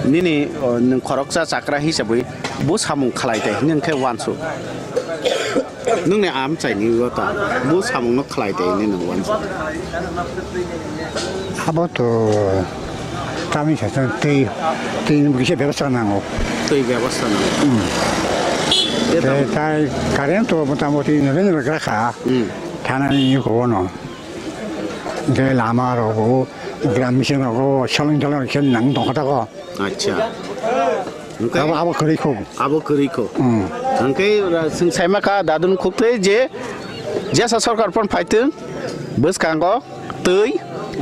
nini, o, nwng khoroksa chakra hisabwi bo samung khlai de, nwng khe wansu. Nwngni amchaini o ta, bo samungno khlai de, nwng wansu. Abo to tamni sa tei, tei kisa bebostha nango. Tei bebostha nango. Hmm. Tei tai current to motamoti nore nore gra kha. Hmm. Thanani ko no. Ge lama rogo, gram mission rogo, salon salon khe nang tong kha ko. Acha. Abo, abo kwrwi kho. Abo kwrwi kho. Hmm. Hwnkhe, uh, chwng saima kha dadun khuk tei je, jesa sorkar pon phaitwng, bwskango twi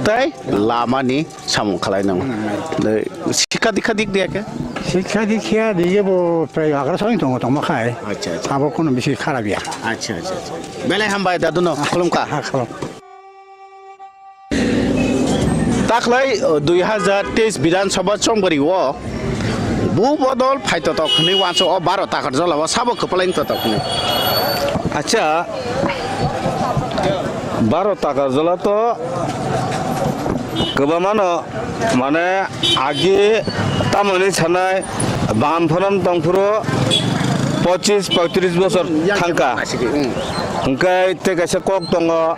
tei lamani samung khlai nango. Hmm. Tei sikha dikha dik diya khe? Sikha dikha diye bo prai agra soi tongo tongma khai. Acha, acha. Abo kono bisi kharap ya. Acha, acha, acha. Belai hambai daduno, khulum kha. Ha, khulum. Takhlai, uh, dui hazar teis Bidhan Sabha chongbari o bu bodol phaitotok hwnwi wanso o baro takar jola o sabo kwplai wngtotok hwnwi. Acha, baro takar jola to kwbangma no, mane, agi tamoni sanai bam phorom tongphuru pochis poitris bosor thangka. Hwnkhe tei kaisa kok tongo.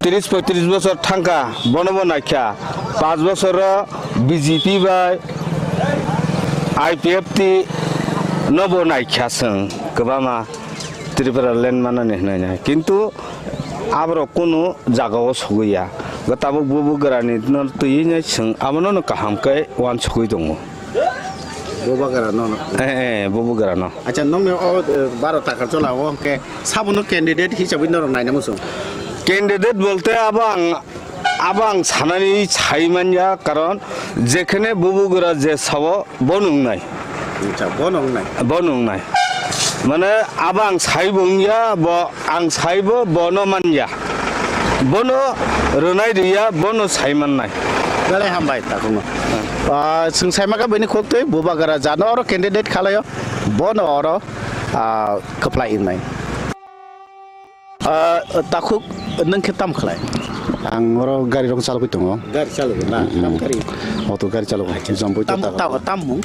Tris poitris bosor thangka, bono bo naikha. Panch bosoro B J P bai I P F T no bo naikha chwng kwbangma Tripura land manani hwnwi nai. Kintu aborok kunu jagao sogwi ya. Tabuk bubugrani no twiwi nai chwng abono no kaham khe uansugwi tongo. Bubagra no, no. Eh, eh, bubugra no. Acha, nokni o, eh, baro takar jola o hwnkhe sabono candidate hisabwi norok naina muchung? Candidate bolte abo ang, abo ang sanani sai manya, karon jekhene bubugra je sabo bo nungnai. Acha, bo nungnai. Bo nungnai. Mane abo ang sai bo wngya, bo ang sai bo bono manya. Bono rwnai rwya, bono sai mannai. Belai hambai takhukno. Ah, chwng saima kha bini khuk twi bubagra jano oro candidate khalaio, bono oro, ah, kwplai wngnai. Ah, takhuk, nwng khe tam khlai? Ang oro gari rok chalogwi tongo. Gari chalogo na? Mm. Tam gari? Auto gari chalogo. Acha. Jompui to tam, takhuk. Tam, tam mung?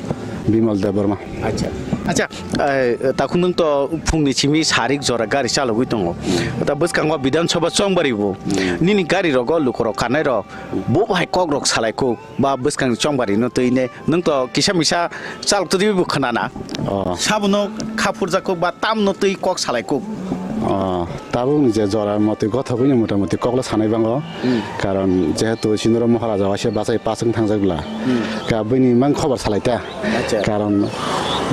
Bimal Debbarma. Acha. Acha, eh, takhuk nwng to phungni simi sarik jora gari chalogwi tongo. Mm. Ta bwskango Bidhan Sabha chongbari bo. Mm. Nini gari rogo lukurok kanai rok. Bo bai kok rok salai kuk. Ba bwskang chongbari no twi ne, nwng to kisa misa chalok twi bo khna na. Oh. Sabono kha phurjak kuk ba tamno twi kok salai kuk. Oh, tabuk ni je jora motwi gothok wngya motamoti kok le sanai bango. Hmm. Karon jehetu sinoro Maharaja waisa bachai paswng thangjak bla. Hmm. Ka bini mang khobor salai ta. Acha. Karon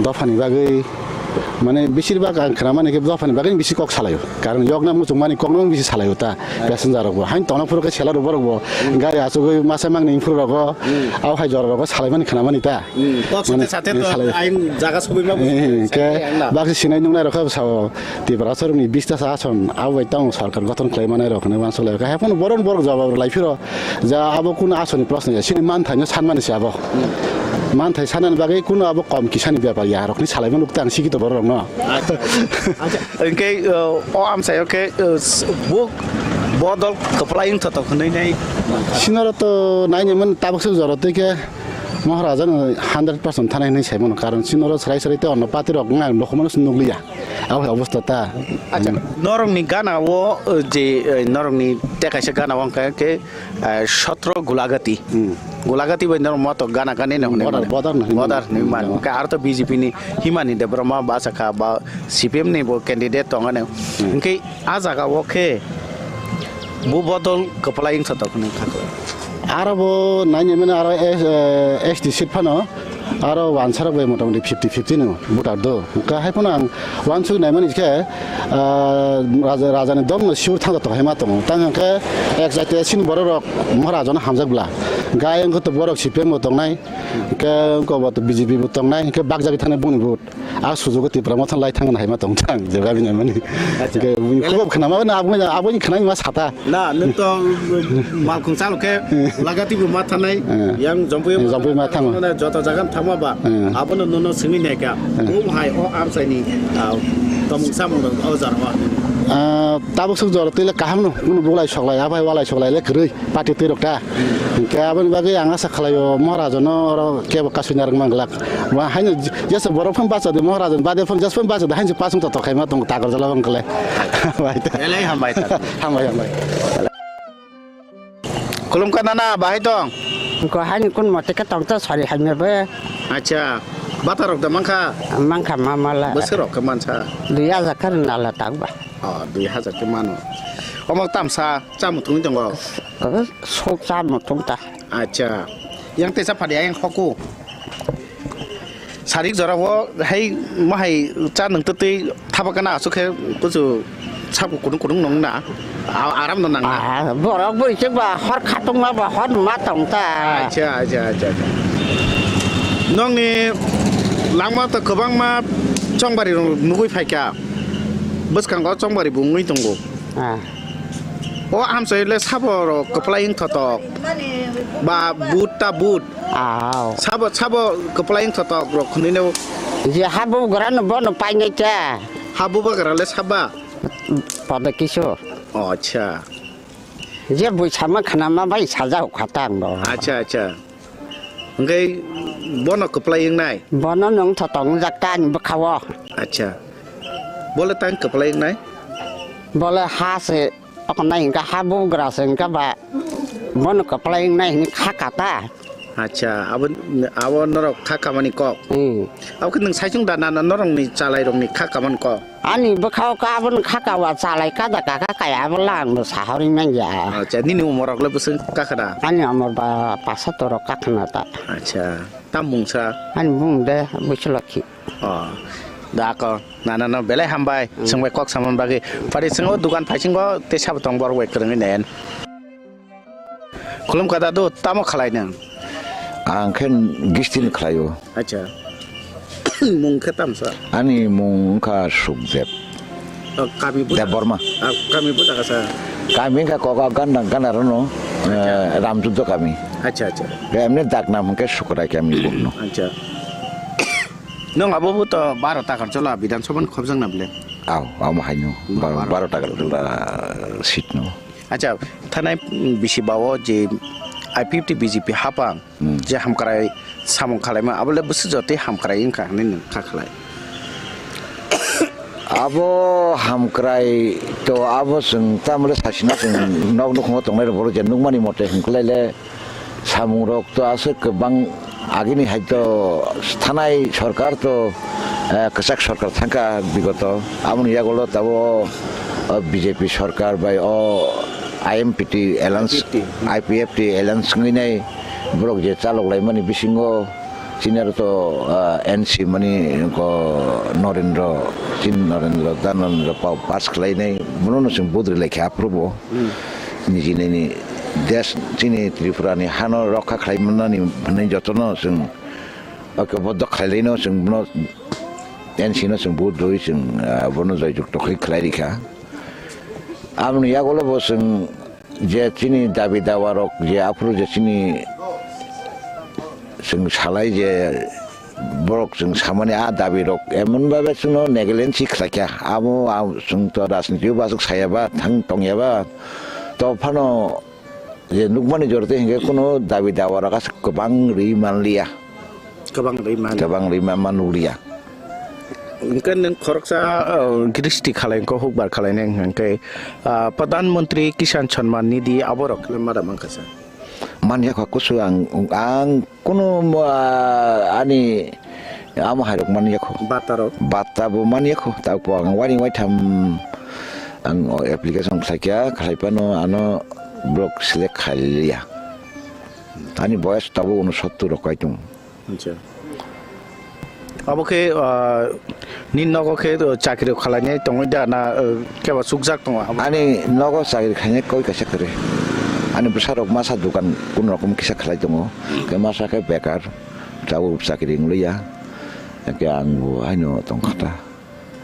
dophani bagwi Mane, besir bak ang khna mani khe dophani bagwi bisi kok salaio. Karon yokna muchung mani kokno bisi salaio ta. Passenger rok bo. Hain tongna phuru khe sela rok borok bo. Gari achugwi masa mangni phuru rok bo. Abo hai jora rok bo salai mani khna mani ta. Hmm. Kok sate sate to salai. Aing jaga sugwi ma bo. Eh, eh, ke bak sinai nungnai rok khe sao. Tiprasa rok ni bista sa ason. Abo bai tamo sarkar gothon khlai manai rok hwnwi uansuk lai. Khe haphano boron borok jawab lai phiro. Ja, abo kuno asoni proshno ya, chini manthaino sanmani se abo. Manthai sanani bagwi kuno abo kom kisani bepar ya, rokni salaimano tang sikito bororokno. Acha, acha. Hwnkhe, uh, o amchaio khe, uh, s-, bo, bo dol kwplai wngthotok hwnwi nai. Sinoro to naini mani tabuk se jora twi khe Maharajano hundred percent thanai hwnwi saimano, karon sinoro srai srai tei onno party rok wngna nokhuimano se nukliya. Abo hai obostha ta. Acha, norokni gana o, uh, je, uh, norokni tei kaisa gana o wngkha khe, uh, Sotro Gulagati. Hmm. Gulagati bai norok moto gana gani no hwnwi mano. Bodar, bodar no hwnwi mano. Bodar hwnwi mano. Hmm. Khe aro to B J P ni Himani Debbarma bachakha ba C P M ni bo candidate tongani. Hmm. Hwnkhe a jaga o khe bo bodol kwplai wngthotok hwnwi kha. Aro bo naini mani aro S-, eh, S T seat phano aro wansarok bai motamoti fifty fifty no voter do. Hwnkhe hai phano ang uansuk naimani khe, ah, raja, rajani dol no sure thangjatok hai ma tongo. Tang hwnkhe ek jati sini borok rok Maharajano hamjak bla. Gai wngkhe to borok C P M bo tongnai, hwnkhe wngkhe bo to B J P bo tongnai, hwnkhe bakjagwi thangni boni vote. A sujugo Tipra Motha lai thangna hai ma tong thang, je gabi nai mani. Acha. Ke bini khubab khna ma na, abo, abo ni khna ma sata. Na, nwng to malkhung chalo khe lagati bo ma thanai, eh, yang Jampui ma thango. Joto jaga thangma ba, eh, abono nono singwi nai kha. Eh. Bo hai o amsai ni, ah, tomung samung rok o jara wa. Ah, tabuk swk jora twi le kaham no, kunu bulai soklai, abai walai soklai le kwrwi, party twi rok ta. Hinkhe aboni bagwi ang asa khlai o, Maharaj no oro kebo kasui narwk man glak. Wa haino jesa borok phano bacha de, Maharaj ni bade phano jesa phano bacha de, haino pasung to tokhai ma tong tagar jala bang kle. Bai ta. Elai hambai ta. Hambai, hambai. Khulumkha nana, bahai tong? Ko haini kun mote khe tong ta sari haino be. Acha, bata rok da mankha? Mankha mamala. Bwswk rok khe mansa? Dui hajar khe nala tak ba. Oh, dui hajar khe mano. Omo tamsa, cha muthungwi tongo? Oh, sok cha muthung ta. Acha, yang tesa phadi ayang khoku? Sarik jora o hai mohai cha nwng twtwi thapa kana aswk khe kuchu sabo kudung kudung nong na a-, aram no nang na. Ah, borok bwrwi chwk ba hor khatungma ba hor ma tong ta. Acha, acha, acha, acha. Nongni langma to kwbangma chongbari rok nugwi phaikha. Bwskango chongbari bo wngwi tongo. Ah. O amchai le sabo rok kwplai wng thotok. Ba but ta but. Aw. Sabo, sabo kwplai wng thotok rok khwnwi no. Je ha bugra no bono painai ta. Ha bubagra le saba? Pada kisu. O, acha. Je bui sama khana ma bai sajao khata ang bo. Acha, acha. Hwnkhe bono kwplai wngnai? Bono nwng thotok wngjak ta ani bwkhao. Acha. Bole tang kwplai wngnai? Bole ha se. Okonai hingka ha bugra se hingka ba bono kwplai wngnai hini kha kata. Acha, abo, abo norok kha kamani kok. Hmm. Abo khe nwng saichung da na, na norokni chalairokni kha kamani kok? Ani bwkhao ka abono kha kawa chalai kada kaka kaya abo lang bo sahori manya. Acha, nini umorok le bwswng kakhna? Ani umor ba pasatorok kakhna ta. Acha, tam mungsa? Ani mung de Busulakhi. Oh, da ko, nana no belai hambai, hmm, swngbai kok samon bagwi. Pari swngo dukan phaisingo tei sabo tong borok bai kwrwngwi nen. Khulumkha dadu, tamo khalai nang? Ang khe gistin khlaio. Acha. Mung khe tamsa? Ani mung wngkha Sukdev. Oh, kami buda. Debbarma. Ah, kami buda kasa. Kami wngkha koka ganda, ganda rono, eh, Ramjuddo kami. Acha, acha. Emne dak nam hwnkhe Sukrai kami buhno. Acha. Nwng abo bo to baro takar chola Bidhan Sabha ni khobjak na bile? Aw, amo haino. Ba-, baro. Baro takar chola seat no. Acha, thanai, mm, bisi bao je I P F T B J P hapang, hmm, je hamkrai samung khalaima, abo le bwswk jotoi hamkrai wngkha hinwi nwng kha khlai? Abo hamkrai to abo chwng tamle sasina chwng nok nukhungo tongnai rok je nukmani mote hwnkhlai le. Samungrok to aswk kwbang agini hai to thanai sorkar to, eh, kwchak sorkar thangkha bigoto. Aboni yagulo tabuk, eh, B J P sorkar bai o I M P T alliance, I P F T. I P F T alliance wngwi nai borok je chalok laimani bisingo chini aro to, eh, N C mani ko Norendra, chini Norendra, da Norendra pa-, pass khlainai, bono no chwng vote rwlaikha aphuru bo. Hmm. Niji nini desh chini Tripura ni hano rokha khlai mannani hwnwi jotono chwng ঐক্যবদ্ধ khlailaino chwng bono N C no chwng vote rwi chwng, ah, bono joyjukto khe khlai rikha. Aboni yagulo bo chwng je chini dabi dawa rok je aphuru je chini chwng salai je borok chwng samani a dabi rok emon babe chwngno negligence khlaikha. Abo, abo chwng to rajniti o bwswk sayaba thang tongyaba to phano je nukmani jorte hingke kuno dabi dawa rok aswk kwbang ri manliya. Kwbang ri man. Kwbang ri man, man nukliya. Hingke nwng khoroksa, uh, gristi khalai, hingke hukbar khalai nai hingke, uh, Pradhan Mantri Kisan Samman Nidhi abo rok le mada mankha sa. Manya kha kusu ang, ang kuno, uh, ani amo hai rok manya kho. Bata rok. Bata bo manya kho, tak po ang wani wai tham ang application khlai kya, khlai pano ano block select khlai liya. Ani boyas tabuk unosottor rok kai tongo. Acha. Abo khe, ah, nini nogo khe, ah, chakri khlainai tongwi da na, ah, kebo chukjak tongo abo? Ani nogo chakri khainai koi kaisa kwrwi. Ani bwsarok masa dukan kun rokom kisa khlai tongo. Khe masa khe bekar, tabuk chakri wng liya. Khe ang bo haino tong kha ta.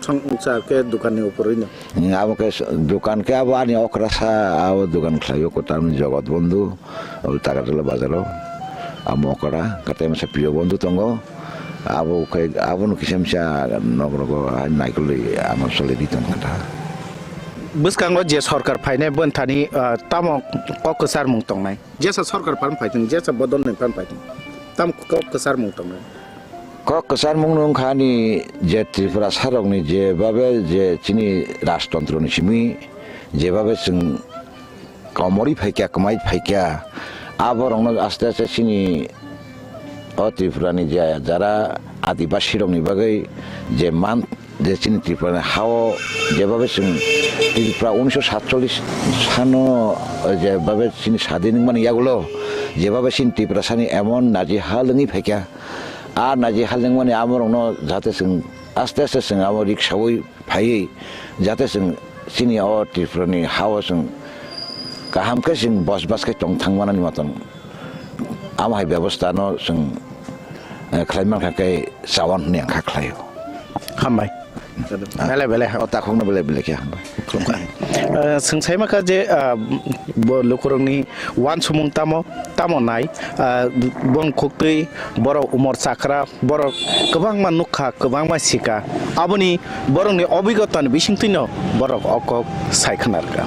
Song wngsa khe dukan ni upor ino. Hmm, abo khe s-, dukan khe abo ani okra sa, abo dukan khlaio kwtal ni Jogot Bondhu, abo Takarjala bazar o. Amo okra, kate masa Priyo Bondhu tongo. Abo khe, abo no kisa misa nok rogo hai naikolwi ano choli di tong kha ta. Bwskango je sorkar phainai boni thani, ah, tamo kok kwcharmung tongnai? Jesa sorkar phan phaithung, jesa bodol ni phan phaithung, tamo kok kwcharmung tongnai? Kok kwcharmung wngkha ani je Tripura sarokni jebabe je chini rajtontro ni simi jebabe chwng komorwi phaikha, kwmai phaikha, aborokno aste aste chini o Tripurani je jara Adibasirokni bagwi je man, je chini Tripurani hao jebabe chwng Tripura unisho satchollis sano jebabe chini sadin wngmani yagulo jebabe chini Tripura sani emon naji hal wngwi phaikha, a naji hal wngmani amorokno jate chwng aste aste chwng amo riksaui phaiwi jate chwng chini o Tripurani hao chwng kaham khe chwng bosbas khe tong thang manani moton amo hai bebostha no chwng, eh, khlai mankha khe chawan hwnwi ang kha khlaio. Hambai. Belai belai ha. O takhukno belai belai khe hambai. Khulumkha. Eh, chwng sai mankha je, ah, bo lukurokni uansukmung tamo, tamo nai, ah, bong khuktwi borok umor chakra, borok kwbangma nukha, kwbangma sika. Aboni borokni obigotani bisingtwino borok o kok sai khna rwkha.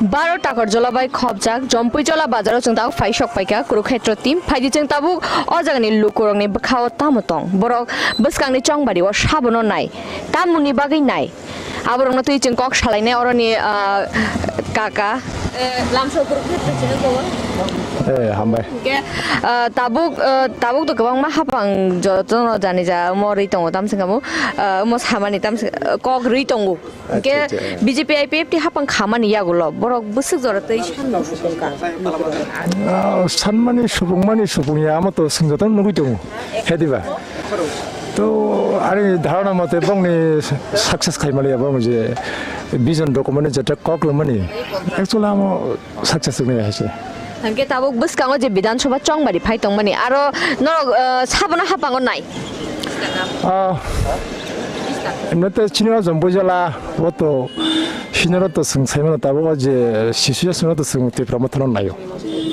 Baro Takarjola bai khopjak Jompuijola bazaro chwng tabuk phai sok paikha Kurukhetra team. Phaidi chwng tabuk o jagani lukurokni bwkhao tamo tong? Borok bwskangni chongbario sabono nai. Tamoni bagwi nai? Aborokno twi chwng kok salainai oroni, ah, kaka. Eh, lamsok Kurukhetra chini kobo. Eh, hambai. Hingke, ah, tabuk, ah, tabuk to kwbangma hapang jotono jani ja omo rwi tongo tamswk amo, ah, omo samani tamswk, ah, kok rwi tongo. Hingke acha, acha. B J P I P F T hapang khamani yagulo borok bwswk jora twi sanmung supungkha. Ah, sanmani supungmani supungya amo to chwng jotono nugwi tongo. He diba? To ani dharana mote bongni success khaimani ya bong je vision document jeta kok lomani. Actually amo success wngnai hai se. Hingke tabuk bwskango je Bidhan Sabha chongbari phai tongmani, aro norok, ah, sabono hapango nai? Ah, emnete chini o Jompuijola, o to sinoro to chwng saimano tabuk o je situation o to chwng Tipra Mothano naio.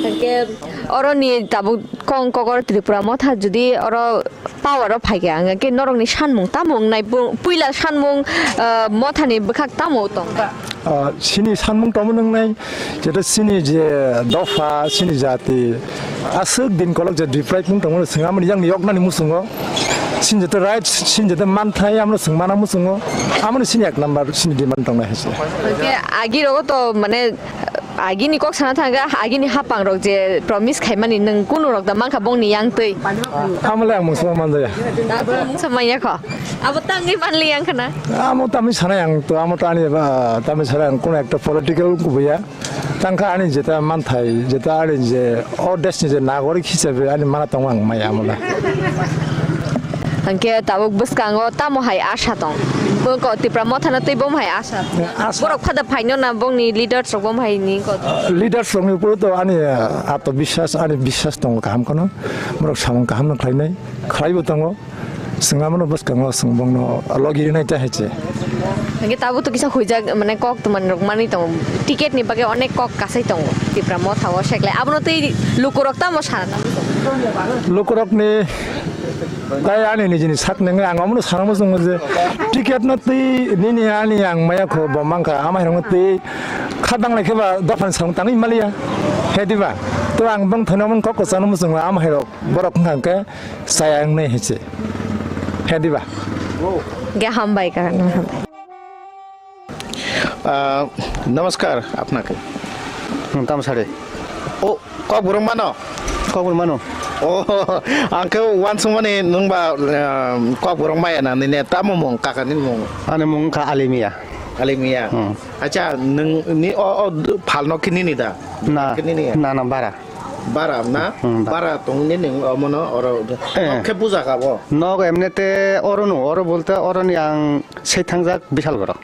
Hingke oroni tabuk kong kokor Tripura Motha jodi oro power o phaikha, ang khe norokni sanmung tamo wngnai? Pu-, puila sanmung, ah, Mothani bwkhak tamo tong? Ah, chini sanmung tamo wngnai, jeto chini je dopha, chini jati, aswk din kolok je deprive wng tongmani, chwng amoni yakni yoknani muchungo, chini jeto rights, chini jeto manthai, amoni chwng mana muchungo, amoni chini ek number chini demand tongnai hai se. Hwnkhe agirogo to mane, agini kok sana thangkha, agini hapangrok je promise khaimani nwng kunorok da mankha bongni yangtwi? Amole ang mungsa manjaya. Da bo mungsa manya kho. Abo tangwi manli yang khna. Amo tamni sana yang to, amo tani ba, tamni sana yang kuno ekta political kubuya. Tangkha ani jeta manthai, jeta ani je o desh ni je nagorik hisabe ani mana tong ang maya amole. Hingke tabuk bwskango tamo hai asha tong? Bo ko Tipra Mothano tei bomo hai asha? Asha. Borok phada phaino na bongni leaders rok bomo hai ni ko? Ah, leaders rokni upor to ani, ah, atmabiswas, ani biswas tongo kaham kono. Borok samung kaham no khlainai, khlaibo tongo. Chwng abono bwskango chwng bongno logi rinai ta hai se. Hingke tabuk to kisa huijak, mane kok to manwi rok manwi tongo. Ticket ni bagwi onek kok kasai tongo Tipra Motha o seklai. Abono tei lukurok tamo sana? Lukurokni tai ani nijini sak nengwi ang omono sana muchungo je ticket no twi nini ani ang maya kho bo mankha, ama hirokno twi kha danglai khe ba dophani samung tangwi maliya. He diba? To ang bongthano omono kok kwchangno muchungo ama hirok borok wngkha hwnkhe chaya wngnai hai se. He diba? Ge hambai ka, hambai. আহ, নমস্কার আপনাকে। হুম, তামসারে। ও, Kokborok mano? Kok boro mano. O, ang khe uansukmani nwng ba, ah, kok borok maya na nini tamo mung, kaka ni mung? Ani mung wngkha Alimia. Alimia. Hmm. Acha, nwng ni o, o phalno khe nini da? Na, khe nini ya? Na, na, bara. Bara na? Hmm, bara. Bara tong nini omono oro. Eh. Nok khe buja ka bo? Nok emnete oro no, oro bolte oro ni ang sei thangjak Bisalgoro.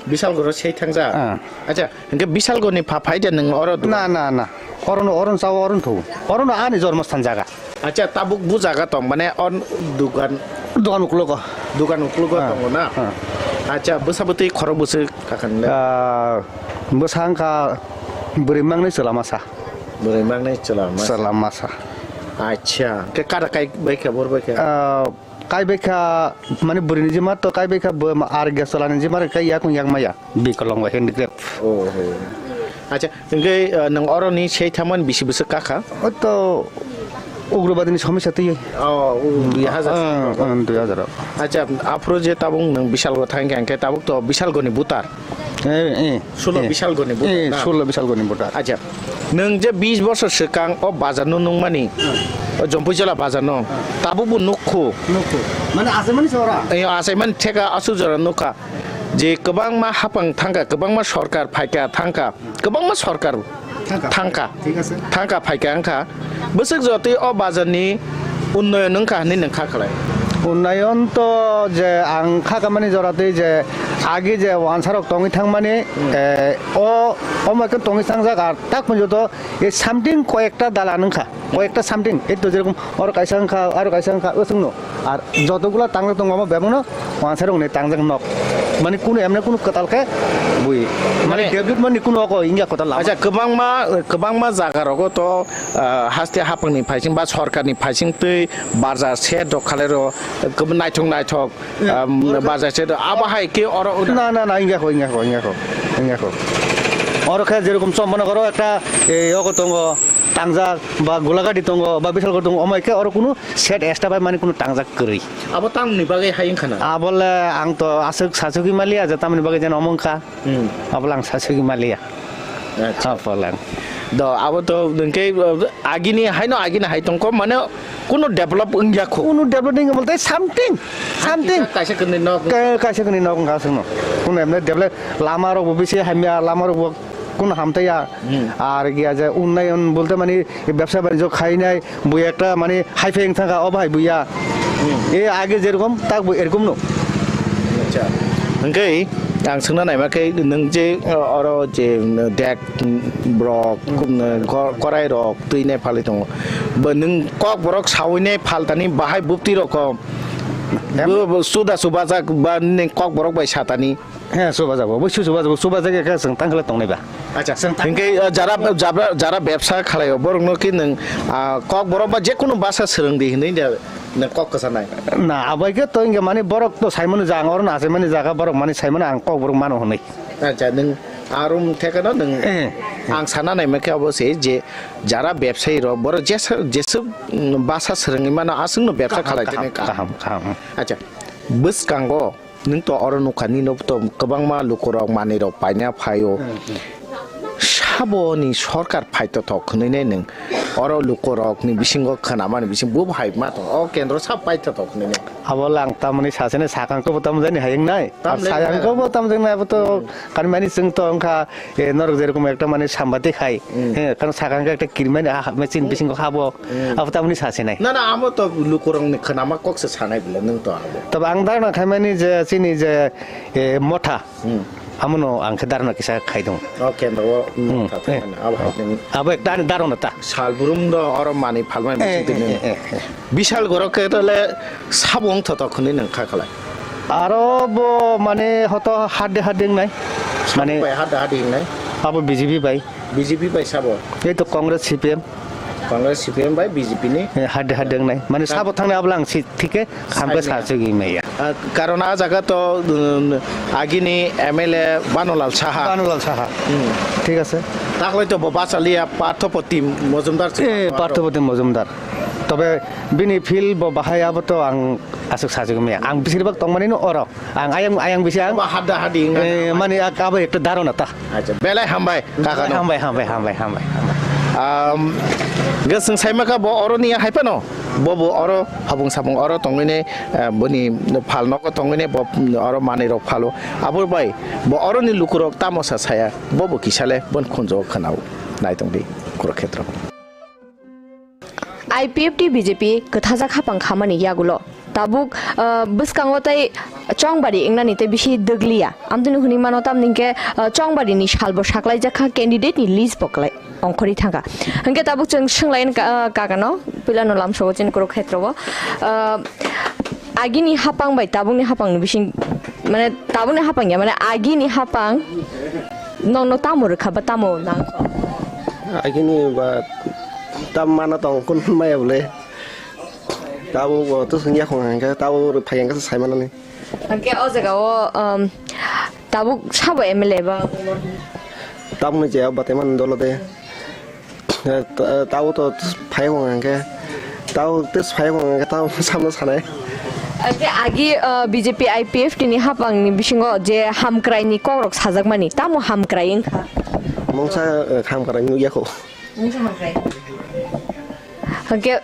Bisalgoro sei thangjak? Ah. Acha, hingke Bisalgorni pha phai de nwng oro dugan? Na, na, na. Orono, orono chao, orono thou. Orono ani jormosthan jaga. Acha, tabuk bu jaga tong, mane on dugan? Dugan uklogo. Dugan uklogo. Ah, tongo na? Ah. Acha, bwsa bwtwi khorok bwswk kakan le? Ah, Bwsa wngkha bwrwi mangnai chwla masa. Bwrwi mangnai chwla masa. Chwla masa. Acha, khe kada kai bai kha, bor bai kha? Ah, kai bai kha, mane bwrwini jima to kai bai kha, bo ma-, ar gas chwlani jima rwkha yakung yak maya. Bikolong bai handicraft. Oh, oh. Acha, hwnkhe, ah, nwng oroni sei thamani bisi bwswk kakha? O to Ugrobadini somosya twi. Oh, u-, dui hajar. Ah, ah, dui hajar. Acha, aphuru je tabuk nwng Bisalgo thang khe, hwnkhe tabuk to Bisalgoni butar. Eh, eh, Sulo eh. Bisalgoni butar, Eh, na? Sulo Bisalgoni butar. Acha, nwng je bis bosor swkang o bazar no nungmani, o Jompuijola bazar no, tabuk bo nukhu. Nukhu. Mane aswk mani sora? Eh, aswk mani theka aswk jora nukha. Je kwbangma hapang thangkha, kwbangma sorkar phaikha thangkha, kwbangma sorkar Thangkha. Thangkha. Thik ase. Thangkha phaikha wngkha. Bwswk jotwi o bazarni unnoyon wngkha hinwi nwng kha khlai? Unnoyon to je ang kha kamani jora twi je agi je wansarok tongwi thangmani, eh, o, omo khe tongwi thangjak ar tak pun joto e something koyekta dalan wngkha. Koyekta something, ei to jerokom oro kaisa wngkha, aro kaisa wngkha, o chwngno. Ar jotogula tangjak tongo omo bebakno wansarok ni tangjak nok. Mani kunu emne kunu kwtal khe bui. Mani Mane development ni kunu oko India kwtal lama. Acha, kwbangma, kwbangma jaga rogo to, ah, haste hapang ni phaising ba sorkar ni phaising twi barja se dok khalai ro, kwb-, naithok naithok, Eh, um, oro khe barja se dok, abo hai khe oro Na, na, na, India ko, India ko, India ko, India ko. Oro khe jerokom chom mano oro ekta, eh, oko tongo, tangjak ba Golagati tongo ba Bisalgor tongo, omo khe oro kunu Set extra bai mani kunu tangjak kwrwi. Abo tamni bagwi hai wngkha na? Abole ang to aswk sasugwi maliya je tamni bagwi jeno omo wngkha. Hmm. Abole ang sasugwi maliya. Acha. Abole ang. Do abo to hwnkhe, uh, agini haino agini hai tongkho mane kunu develop wngya kho. Kunu develop wngya bolte something, something. Kaisa, kaisa kwnwi nok. Ka-, kaisa kwnwi nok wngkha aswkno. Kunu emne develop lama rok bo bisi hamya, lama rok bo kunu hamtaiya. Hmm. Ar giya je unnayon bolte mani bebsa banijyo khainai, bui ekta mani haiphe wng thangkha, o bahai buya. Hmm. E age jerokom, tak bo erokom no. Acha. Hwnkhe ang swngna naima khe, nwng je, uh, oro je, uh, dek, um, rok, Hmm. um, ko-, korai rok twi nai phalwi tongo. Bo nwng kok borok sawi nai phaltani bahai bupti rokom. Em- Bo, bo suda subajak ba nwng kok borok bai satani. He, subajago. Bo su subajago. Subajak khe chwng tangkhle tongnai ba. Acha. Chwng tang- Hinkhe, uh, jara, jara, jara bebsa khlaio, borokno khe nwng, uh, kok borok ba jekunu basa swrwng di hinwi da, nwng kok kwchanai. Na, abai khe to hinkhe mani borok to saimano jaga, oro na saimani jaga, borok mani saimano ang kok borok mano hwnwi. Acha, nwng arum thekano nwng Eh. ang sana naima khe abo se je jara bebsai rok borok jesa, jeswk, mm, basa swrwngwi mano aswkno bebsa Kaham, khlai kaham, tene kaham. Kaham, kaham. Acha, bwskango Nwng to oro nukha, nini to kwbangma lukurok manwirok paina phaio. Hmm, hmm. Saboni sorkar phaitothok hwnwi nai nwng oro lukurokni bisingo khwnamani bising bo hai ma tong, o kendro sab paitothok hwnwi nai. Abo lang tamani sasene sakangkhe bo tamjani hayung nai. Tamle Sayangkhe bo tamjani abo to Hmm. kanmani chwng to wngkha, e, norok jerokom ekta mane sambati khai. Hmm. He, kan sakangkhe ekta kirmani ha, ha, machine Hmm. bisingo habo. Hmm. Abo tamni sasinai. Na, na, amo to lukurokni khwnama kokse sanai bwle, nwng to abo. Tabo ang dharna khaimani je chini je, e, motha, Hmm. amono ang khe dharna kisa khaidong. O kendro o Hmm, motha eh. thangmani, abo hai nwng Abo ekta ani dharna ta. Salbrum do oro manwi phalmani Eh, bising twi eh, nwng. eh, eh, eh. Bishal goro khe tole sabo wng thotok hwnwi nwng kha khalai. Aro bo mane hoto hadde hadde wngnai. Mane Bai hadda haddi wngnai. Abo B J P bai. B J P bai sabo? Ei to Congress, C P M. Congress, C P M bai B J P ni? Eh, hadde hadde wngnai. Mane Ka- sabo thangnai abla ang si thike khamkhe Saimaya. Sa chugwi maya. Ah, karon a jaga to, um, agini M L A Banolal Saha. Banolal Saha. Hmm. Thik ase. Taklai to bo bachaliya Partho Protim Mojumdar se Eh, Partho Protim Mojumdar. Tobe bini field bo bahai abo to ang aswk sa chugwi maya. Ang bisirbak tongmani no oro. Ang ayang, ayang bisi ang. Ba hadda hadi wngna Eh, na. Mani ak-, abo ekta dharona ta. Acha, belai hambai, kaka no. Hambai, hambai, hambai, hambai, hambai. Um, ge swng saima kha bo oro ni hai phano. Bo bo oro habung sabung oro tongwini, eh, boni phal nogo tongwini bo oro manwi rok phalo. Abo bai bo oro ni lukurok tamo sa saya. Bo bo kisale bon khunjo khwnao. Naitong di Kurukshetra. I P F T B J P kwthajak hapang khamani yagulo tabuk, ah, bwskango tei chongbari wngnani tei bisi dwgliya. Amtwini hwnwi mano tamni hwnkhe, ah, chongbari ni salbo saklaijak kha candidate ni list bo kwlai ongkhorwi thangkha. Hwnkhe tabuk chwng swnglaini ka-, ah, kakano puilano lamsao chini Kurukshetra o, ah, agini hapang bai tabukni hapang ni bising mane tabukni hapang ya mane agini hapang Nokno tamo rwkha ba tamo nangkho? Agini ba tam mana tong kun maya bole. Tabo bo to sengya khong hangkhe tabo phai hangkhe sai manani. Hangke o jaga o, um, tabuk sabo M L A ba? Tabukni je bateman dolo de. Eh, ta-, tabo to phai hong hangke. Tabo tes phai hong hangke tabo samno sanai. Hangke agi, uh, B J P I P F T ni hapang ni bisingo je hamkrai ni kok rok sajak mani. Tamo hamkrai wngkha? Mungsa, eh, hamkrai nukya kho. Mungsa hamkrai. Hangke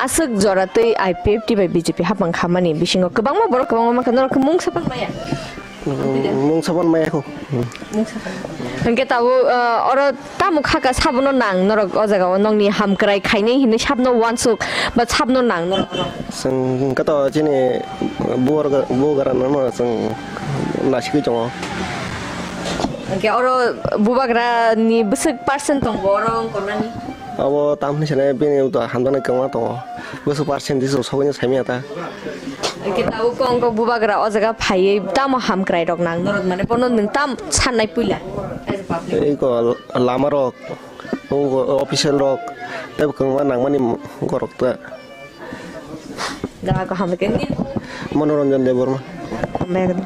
Aswk jora twi I P F T bai B J P hapang khamani bisingo kwbangma borok kwbangma mankha, norok khe mungsa pan maya? Mungsa pan maya kho. Mungsa pan. Hwnkhe tabuk, uh, oro tamo khaka sabono nang norok o jaga o nokni hamkrai khainai hinwi sabno uansuk ba sabno nang norok oro? Chwng hwnkhe to chini bugar-, bubagra no chwng nasigwi tongo. Hwnkhe oro bubagra ni bwswk percent tongo oro wngkornani? Abo tamni sene bini uta hamjaknai kwbangma tongo. Bwswk percent diso sogwino saimanya ta. Hwnkhe tabuk kok wngkok bubagra o jaga phaiwi tamo hamkrai rok nang norok mane bono nwng tam sannai puila as a public? Eko lama rok, official rok, tei kwbangma nangmani borok ta. Jaga ko hamkhe ni? Manoranjan Debbarma. Hambai.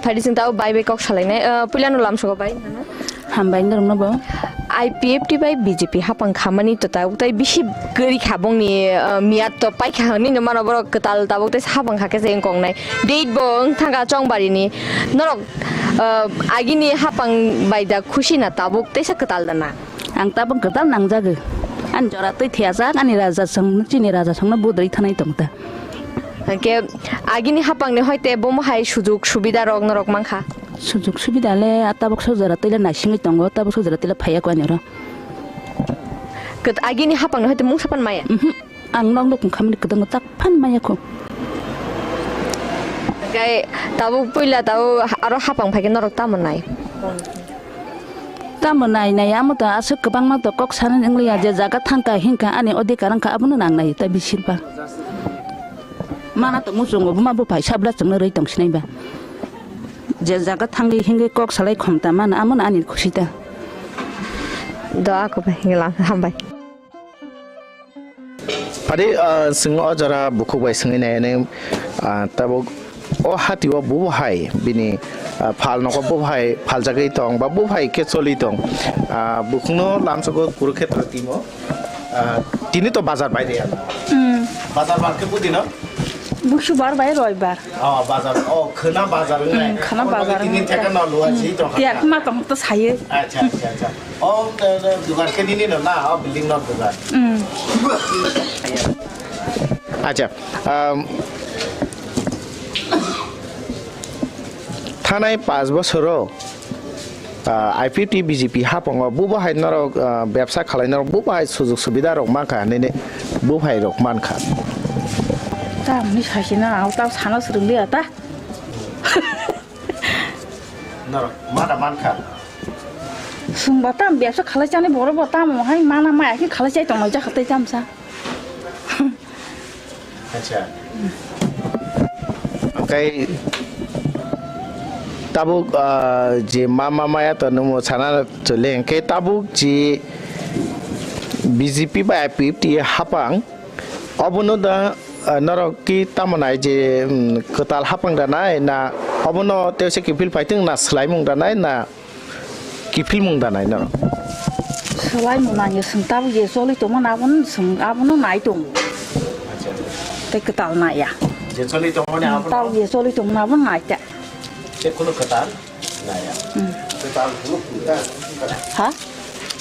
Phadi chwng tao bai bai kok salainai, ah, puilano lamsogo bai. Hambai norokno bo. I P F T bai B J P hapang khamani to ta, tai bisi kwrwi kha bongni, ah, miyat to paikha hinwi no mano borok kwtal tabuk teisa hapang kha khe se wngkok nai. Date bo wngthangkha chongbarini. Norok, ah, agini hapang bai da khusi na tabuk teisa kwtal da na? Ang tabuk kwtal nangjago. Ani jora twi thiyajak, ani raja song, chini raja songno budri thanai tong ta. Hwnkhe agini hapangni hoite bomo hai sujuk subida rok norok mankha? Sujuk subida le a tabuk sojora twi le naisingwi tongo, tabuk sojora twi le phaiya kho ani oro. Kwt-, agini hapangni hoite mungsa pan maya? Mhm. Ang nok nok wngkha mani kwdang tak phan maya kho. Hwnkhe tabuk puila tabuk aro hapang phaikhe norok tamo nai? Tamo nai nai amo to aswk kwbangma to kok sanani wngliya, je jaga thangkha hinkha ani odhikar wngkha abono nang nai ta bisirba. Mana to muchungo buma buphai sabla chwngno rwi tong sinai ba. Je jaga thangwi hingwi kok salai khomta mana amo no ani khusi ta. Do ako bai hingla hambai. Phadi, ah, chwng o jora bukhuk bai swngwi nai, nai, ah, tabuk o hati o bo hai bini, ah, phal nogo bo hai phaljagwi tong ba bo hai khe choli tong. Ah, bukhukno lamsogo Kurukshetra timo. Ah, tini to bazar bai de ya. Hmm. Bazar bar khe budi no? Busubar bai roibar. Oh, bazar. Oh, khwna bazar wngnai. Hmm, khwna bazar tini wngnai. Theka no lua ji to. Tiya khma tong to saye. Acha, acha, acha. O, eh, eh, dugan khe nini no na, o building no dugan. Mm. Acha, um, thanai panch bosoro, ah, I P F T B J P hapango bubo hai norok, ah, bebsa khalai norok bubo hai sujug subida rok mankha hinwi bubo hai rok mankha. Tamni sasina, au tau sana swrwngli ata. Norok mana mankha. Chwngbo tam bebsa khalai chani borok bo tamo hai mana maya khe khalai chai tonglaijak kha tei tamsa. Acha. Hwnkhe tabuk, ah, je mama maya to nwngbo sana chole hwnkhe tabuk je B J P bai I P F T hapang. Obono da, ah, norok ki tamo nai je, mm, kwtal hapang da nai na obono teisa kiphil paitwng na swlaimung da nai na kiphilmung da nai norok? Swlaimung nangya, chwng tabuk je choli tongmani abono chwng abono nai tongo. Acha. Tei kwtal naiya. Je choli tongmani abono? Tabuk je choli tongmani abono nai ta. Tei kheno kwtal? Naya. Hmm. Kwtal phuru phuru ta. Ha?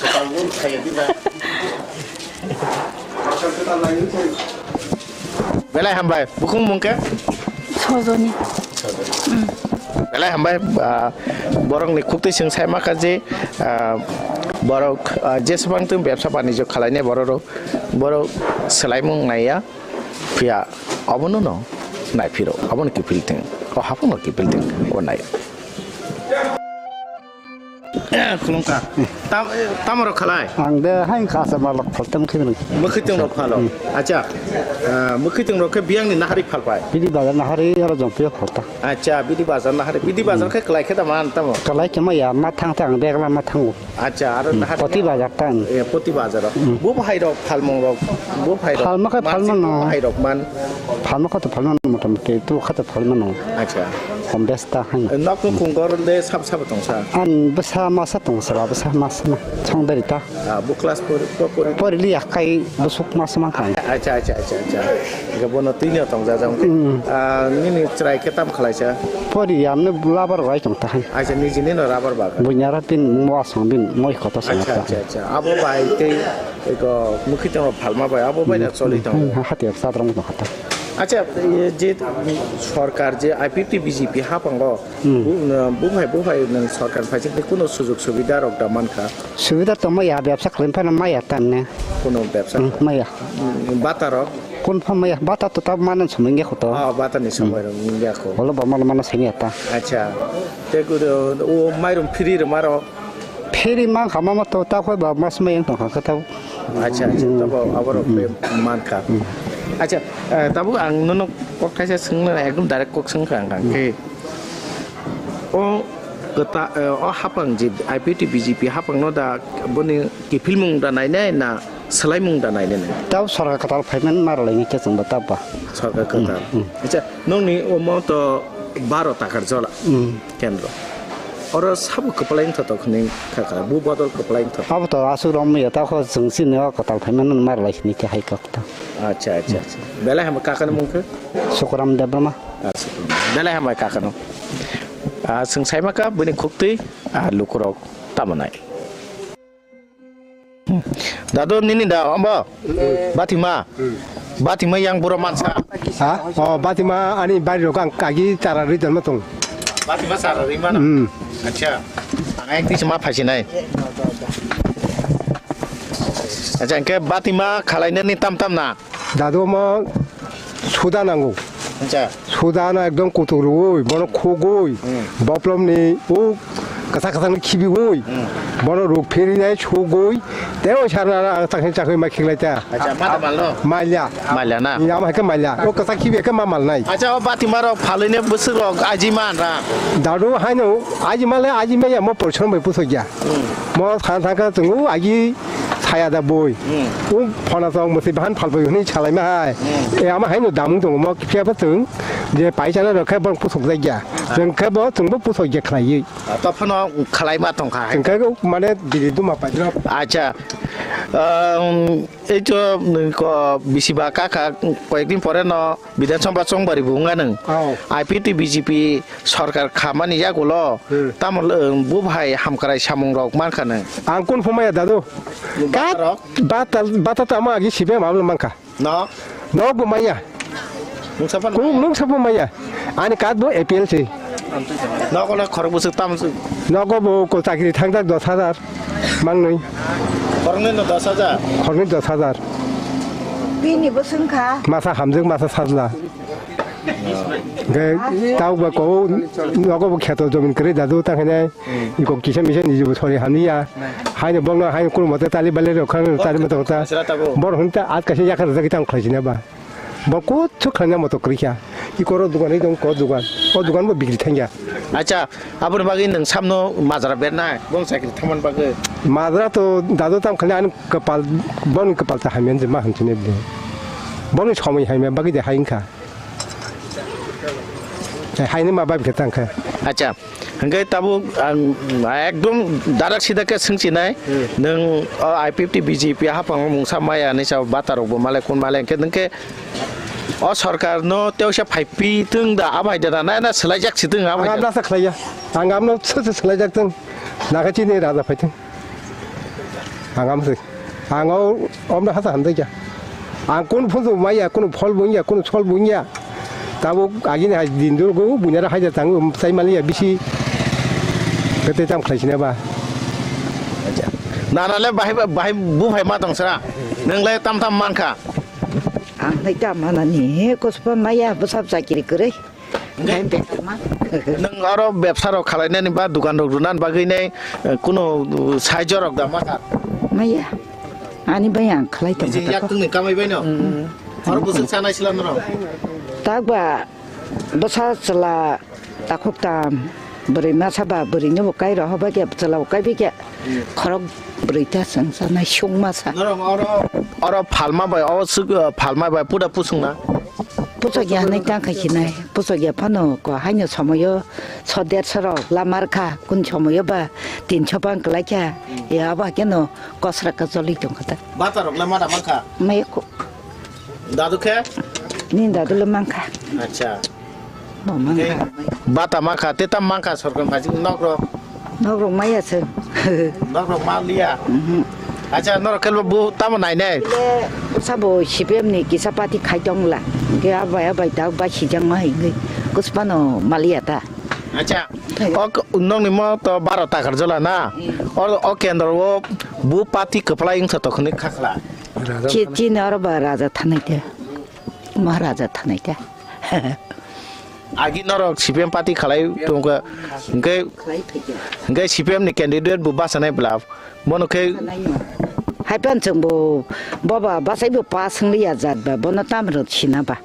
Kwtal phuru khaya di ba. Belai hambai, bukhung mung khe? Sojoni. Sojoni. Hmm. Belai hambai, ah, borok ni khuk twi chwng sai ma kha je, ah, borok, ah, jeswng twi bebsa banijyo khalai nai borok rok, borok swlaimung naiya. Phiya obono no naiphiro, obono kiphil thwng, o haphangno kiphil thwng, o nai. Khulumkha. Tam, tamorok khalai? Ang de hain kasa malok phaltam khibini. Mwkhwtwng rok phalo. Acha, ah, mwkhwtwng rok khe biyang ni nahari phalpai. Bini bazar nahari aro jongpio phalta. Acha, bini bazar nahari. Bini bazar khe kwlai khe da man tamo? Kwlai khe ma ya, ma thang thang, begla ma thango. Acha, aro nahari. Poti bazar tang. Eh, poti bazar. Bo bahai rok phalmung rok. Bo bahai rok. Phalma khe phalma no. Bo bahai rok man. Phalma khe to phalma no, motamoti tu khe to phalma no. Acha. Hom besta hain. Nok no khungor le sab sab tongsa. An bwsa masa tongsa ba bwsa masa ma song dari ta. Ah, bo class four, four, four. Pori li akai busuk masa ma kan. Acha, acha, acha, acha. Ga bono tini tong ja jang. Ah, nini chwrai khe tam khalai sa. Pori amne labar rai tong ta hain. Acha, niji ni no rubber bagan. Bunyara tin mo asong bin moi khoto sa. Acha, acha, acha. Abo bai tei eko mukhi tong phalma bai abo bai na choli tong. Hati sadrong tong khata. Acha, je sorkar je I P T B J P hapango. Buphai buphai nang sorkar phaising tei kuno sujog subida rok da mankha. Subida tongma ya, bebsa khlai phano maya tamne. Kuno bebsa. Maya. Bata rok. Kun pha maya, bata to tab manan samai nge khoto. Ah, bata ni samai rok nge kho. Olo ba mano mano sini ata. Acha. Te kuno o mairum phiri rok maro. Phiri mang khama ma to ta khoi ba mas mai tong kha ta. Acha, acha. Tabo aborok mankha. Acha, tabuk ang nono kok kaisa swngna ekdom direct kok swngkha ang khe. O kota, eh, o hapang je I P T B J P hapang no da boni kiphilmung da nainai na swlaimung da nainai nang? Tao sorkar kwtal phaiman ma rwlaini khe chwngbo tao ba. Sorkar kwtal. Acha, nongni omo to baro takar jola kendro. Oro sabo kwplai wngthotok hwnwi kha kha, bu bodol kwplai wngthotok. Abo to aswk romwi ya, tao kho chwng chini o kwtal phaiman ma rwlaisini khe hai kok ta. Acha, acha, acha. Belai hambai kakani mung khe? Sukuram Debbarma. Belai hambai kakano. Ah, chwng saima kha bini khuktwi, ah, lukurok tamo nai. Dadu nini da ombo? Batima? Batima yang buro mansa? Ha? Oh, Batima ani bari rok ang kagi tara ri don matong. Batima sara ri mana? Hmm. Acha. Ang yang tisi ma phasi nai. Acha, engke Batima khalainani tam tam na? Dadu omo suda nango. Acha. Suda no ekdom kutuk rwui, bono khugui, boplom ni u kwchak kwchak ni khibiui, bono ruk phiri nai sugui, tei o sarna ang chakni chakui ma khiklai ta. Acha, ma da mal no? Maila. Maila na? Ni ama ke maila. O kwchak khibi ke ma mal nai. Acha, o Batima rok phalui ne bwswk rok aji man ra? Dadu haino aji male aji maya mo porishrom bai puthok ya. Mo thang thang kha chwng o agi saya da boi. O phona chong mwswi bahan phalbai hwnwi salaima hai. E ama haino damung tongo mo phiya bo chwng je paisa na rokhe bo puthok jak ya. Chwng khe bo chwng bo puthok jak khlaiwi. To phano khwlaima tong kha hai. Chwng khe mane biri duma paidrop. Acha. Ei to bisi ba kha kha koyek din pore no Bidhan Sabha chongbari bo wngya nwng. Oh. I P T B J P sorkar khamani yagulo tamo bo bahai hamkrai samung rok mankha nwng. Ang kun phumaya dadu. Kat bata bata tamo agi sibe mablo mankha. No. No bo maya. Nung sapa Kung nung sapa maya. Ani kat bo A P L C. Nogo na khorok bwswk tam swk. Nogo bo ko chakri thangjak dos hajar. Mangnwi. Khoroknwi no dos hajar. Khoroknwi dos hajar. Bini bwswng kha. Masa hamjak masa sajla. Ge tau ba ko nogo bo kheto jomin kre dadu ta khane. Iko kisa misa ni jibo sori hamni ya. Haino bongno haino kuno mote tali bale rok khang tali mote kota. Bor hunta at kaisa yakar jagi tang khlai jina ba. Bo kuchuk khlaina moto kwrwi kha. I koro dugan, i dong koro dugan. O dugan bo bikri thangya. Acha, aboni bagwi nwng samno majra bernai, bong chakri thaman bagwi. Majra to dado tam khlaina ani kwpal, boni kwpal ta hamya je ma hamchine bini. Boni somoi hamya bagwi de hai wngkha. Haini ma bai khe tangkha. Acha. Hingke tabuk ang ekdom darak sida khe swngchinai, nwng o I P F T B J P hapang mungsa maya hinwi sa bata rok bo malai kun malai hingke nwng khe o sorkar no tei oisa phai pi twng da abai da na na swlai jak si twng abai da. Ang amsa khlaiya, ang amno se se swlai jak twng, naka chini raja phai twng. Ang amsai. Ang o omda hasa hamjakya. Ang kun phunju maya, kunu phol bo wngya, kunu sol bo wngya. Tabuk agini hai din durgo bunyara haja tango sai maliya bisi. Kete tam khlai sina ba. Nana le bahai bahai buphai ma tong sra. Nang le tam tam mankha. Ang hai tam manani he kospa maya bwsap chakiri kwrwi. Ngai bekarma. Nwng oro bebsa rok khalainani ba dukan rok runani bagwi nai, eh, kunu, uh, saijo rok da ma kha? Maya. Ani bai ang khlai tong Niji kha ta ko. Yaktwng ni kamai bai no? Mm. Oro bwswk sanai sila norok? Tak ba bwsa chwla takhuk tam bwrwi masa ba bwrwi no bo kai rw hoba khe chwla bo kai bi khe khorok bwrwi ta chwng sanai sung masa. Norok oro, oro phalma bai, o swk, uh, phalma bai puda pusung na? Puchok ya nai tang khai khinai. Puchok ya phano ko haino somoyo so derso rok lamar kha, kun somoyo ba tinso bang kwlai kha. Ya abo hakeno kosra ka choli tong kha ta. Bata rok le mada man kha? Mai ko. Dadu khe? Ni dadu le man kha. Acha. Bo man kha. Bata man kha, te tam man kha sorkar phaji nok rok. Nok rok maya se. Nok rok ma liya. Mhm. Acha, norok khe bo tamo nai ne? Sabo C P M ni kisa party khai tong la. Ke abai abai ta ba sijang ma hingi. Kuspano maliya ta. Acha. Ok, nokni mo to baro takar jola na. Mm. O, o kendro o bu party kwplai wngsa tokhni khakla. Chi, chini oro ba raja thanai te. Maharaja thanai te. Agi norok C P M party khalai tongkha, hingke, hingke C P M ni candidate bo bachanai bla, bono khe. Haipan chwng bo, boba bachai bo pa swngliya jat ba, bono tam rw sina ba.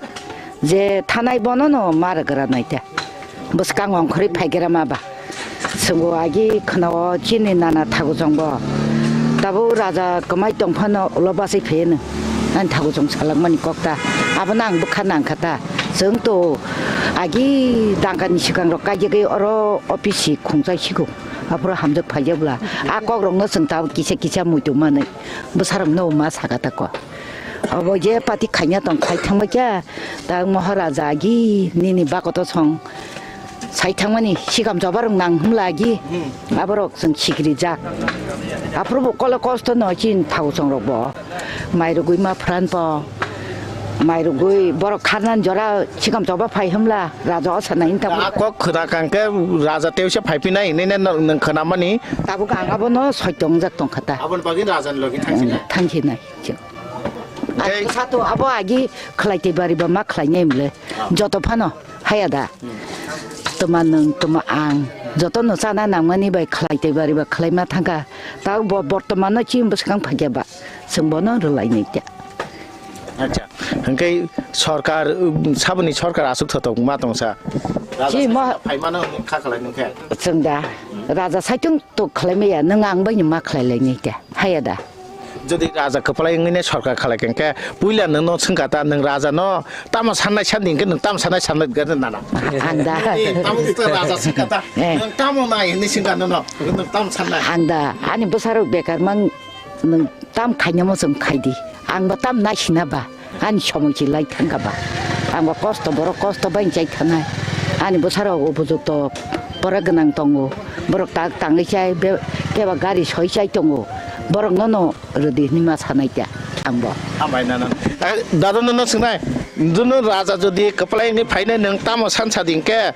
Je thanai bono no mar gra nai te. Bwskang ongkhorwi phaigrama ba. Chwngbo agi khwnao chini nana thaguchongbo. Tabuk raja kwmai tongphano ulo bachai phaiano. Ani thaguchong salakmani kokta. Abono ang bwkha nangkha ta. Chwng to agi dangkani swkangrok kaijagwi oro office si khungchai sigo. Aphuru hamjak phaijak bwla. A kokrokno chwng tabuk kisa kisa muitu manwi. Bwsarokno ma saka ta ko. Obo je party khaina tong khai thangbai kha. Ta Maharaja agi nini bakoto song. Sai thangmani sikam choba rok nang himla agi. Hmm. Aborok chwng sikiri jak. Aphuru bo kole kosto no chin thau chong rok bo. Mai rugwi ma phran po. Mai rugwi borok kharnan jora sikam choba phai himla raja osa na inta. A kok khwna kangke raja tewse phai pinai hinwi ne nwng khwnamani. Tabuk ang abono soi tong jak tong kha ta. Aboni bagwi raja ni logi thangsinai. Thangsinai. Ei. Ang bwsa to abo agi khlai tei bari ba ma khlai nai mle. Ah. Joto phano. Haya da. Hmm. Tuma nwng, tuma ang. Joto no chana nangmani bai khlai tei bari ba khlai ma thangkha. Ta bo bortoman no chini bwskang phaiya ba. Chwng bono rwlai nai khe. Acha. Hwnkhe sorkar, um, saboni sorkar aswk thotok ma tongsa. Raja Chi mo- sai phaimano kha khlai nung khe. Chwng da. Raja saitung to khlai maya, nwng ang bai ni ma khlai lai nai khe. Haya da. Jodi raja kwplai wngwi nai sorkar khalai khe, hwnkhe puila nwng no swngkha ta, nwng raja no tamo sannai sandi hwnkhe nwng tamo sannai sannai gana nana. Ang da. Tamo swngkha raja swngkha ta, eh, nwng tamo nai hinwi swngkha nono, nwng tamo sannai. Ang da, ani bwsarok bekar mang nwng tam khainamo chwng khai di. Ang bo tam nai sina ba. Ani somoi se lai thangkha ba. Ang bo kosto, borok kosto bai chai thanai. Ani bwsarok upojukto borok gwnang tongo. Borok tak tangwi chai, be-, keba gari soi chai tongo. Borok nono rwdi hinwi ma sanai kha ang bo. Hambai nana. Eh, dada nono swngnai. Duno raja jodi kwplai wngwi phainai nwng tamo san sa di hwnkhe?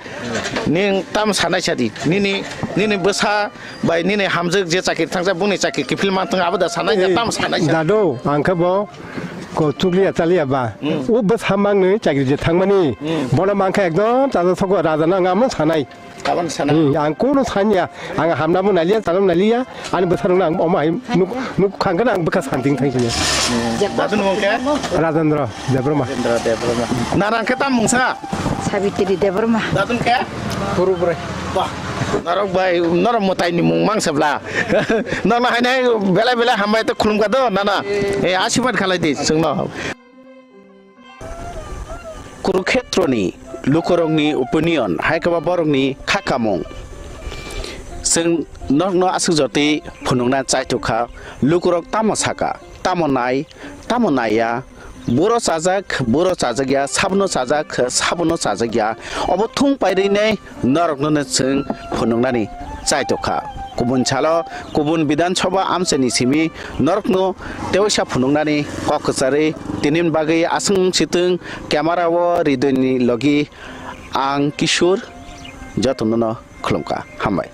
Nwng tamo sanai sa di. Nini, nini bwsa bai nini hamjwk je chakri thangjak bungni chakri kiphil man thang abo da sanai na tamo sanai sa. Dadu, ang khe bo Ko chukliya chaliya ba. Hmm. O bwsa mangni chakri je thangmani. Hmm. Bono mangkha ekdom chajak sogo raja no ang amo sanai. Aboni sana. Hmm, ang kuno sanya. Ang hamna bo naliya, chana bo naliya. Ani bwsa rokno ang omo hai nuk, nuk khangkhe ang bwkha santing thang sini. Hmm. Dadu nung khe? Rajendra Debbarma. Rajendra Debbarma. Narang khe tam mungsa? Sabitri Debbarma. Dadun khe? Purubrai. Bah, norok bai, norok mwtai ni mung mang sebla. Norok hainai belai belai hambai tei khulumkha do, nana. Eh, asibad khalai di, chwngno. Kurukhetroni lukurokni opinion, hai khe ba borokni kha kamung. Chwng norokno aswk jotwi phunukna chaitok kha, lukurok tamo saka, tamo nai, tamo naiya, buro chajak, buro chajakya, sabono chajak, sabono chajakya. Obo thung pairwinai norokno no chwng phunuknani chaitok kha. Kubun salo, kubun Bidhan Sabha amchaini simi norokno tewaisa phunuknani kok kwcharwi tinini bagwi aswng sitwng camera o Ridoi ni logi ang Kishore jotono no khulumkha. Hambai.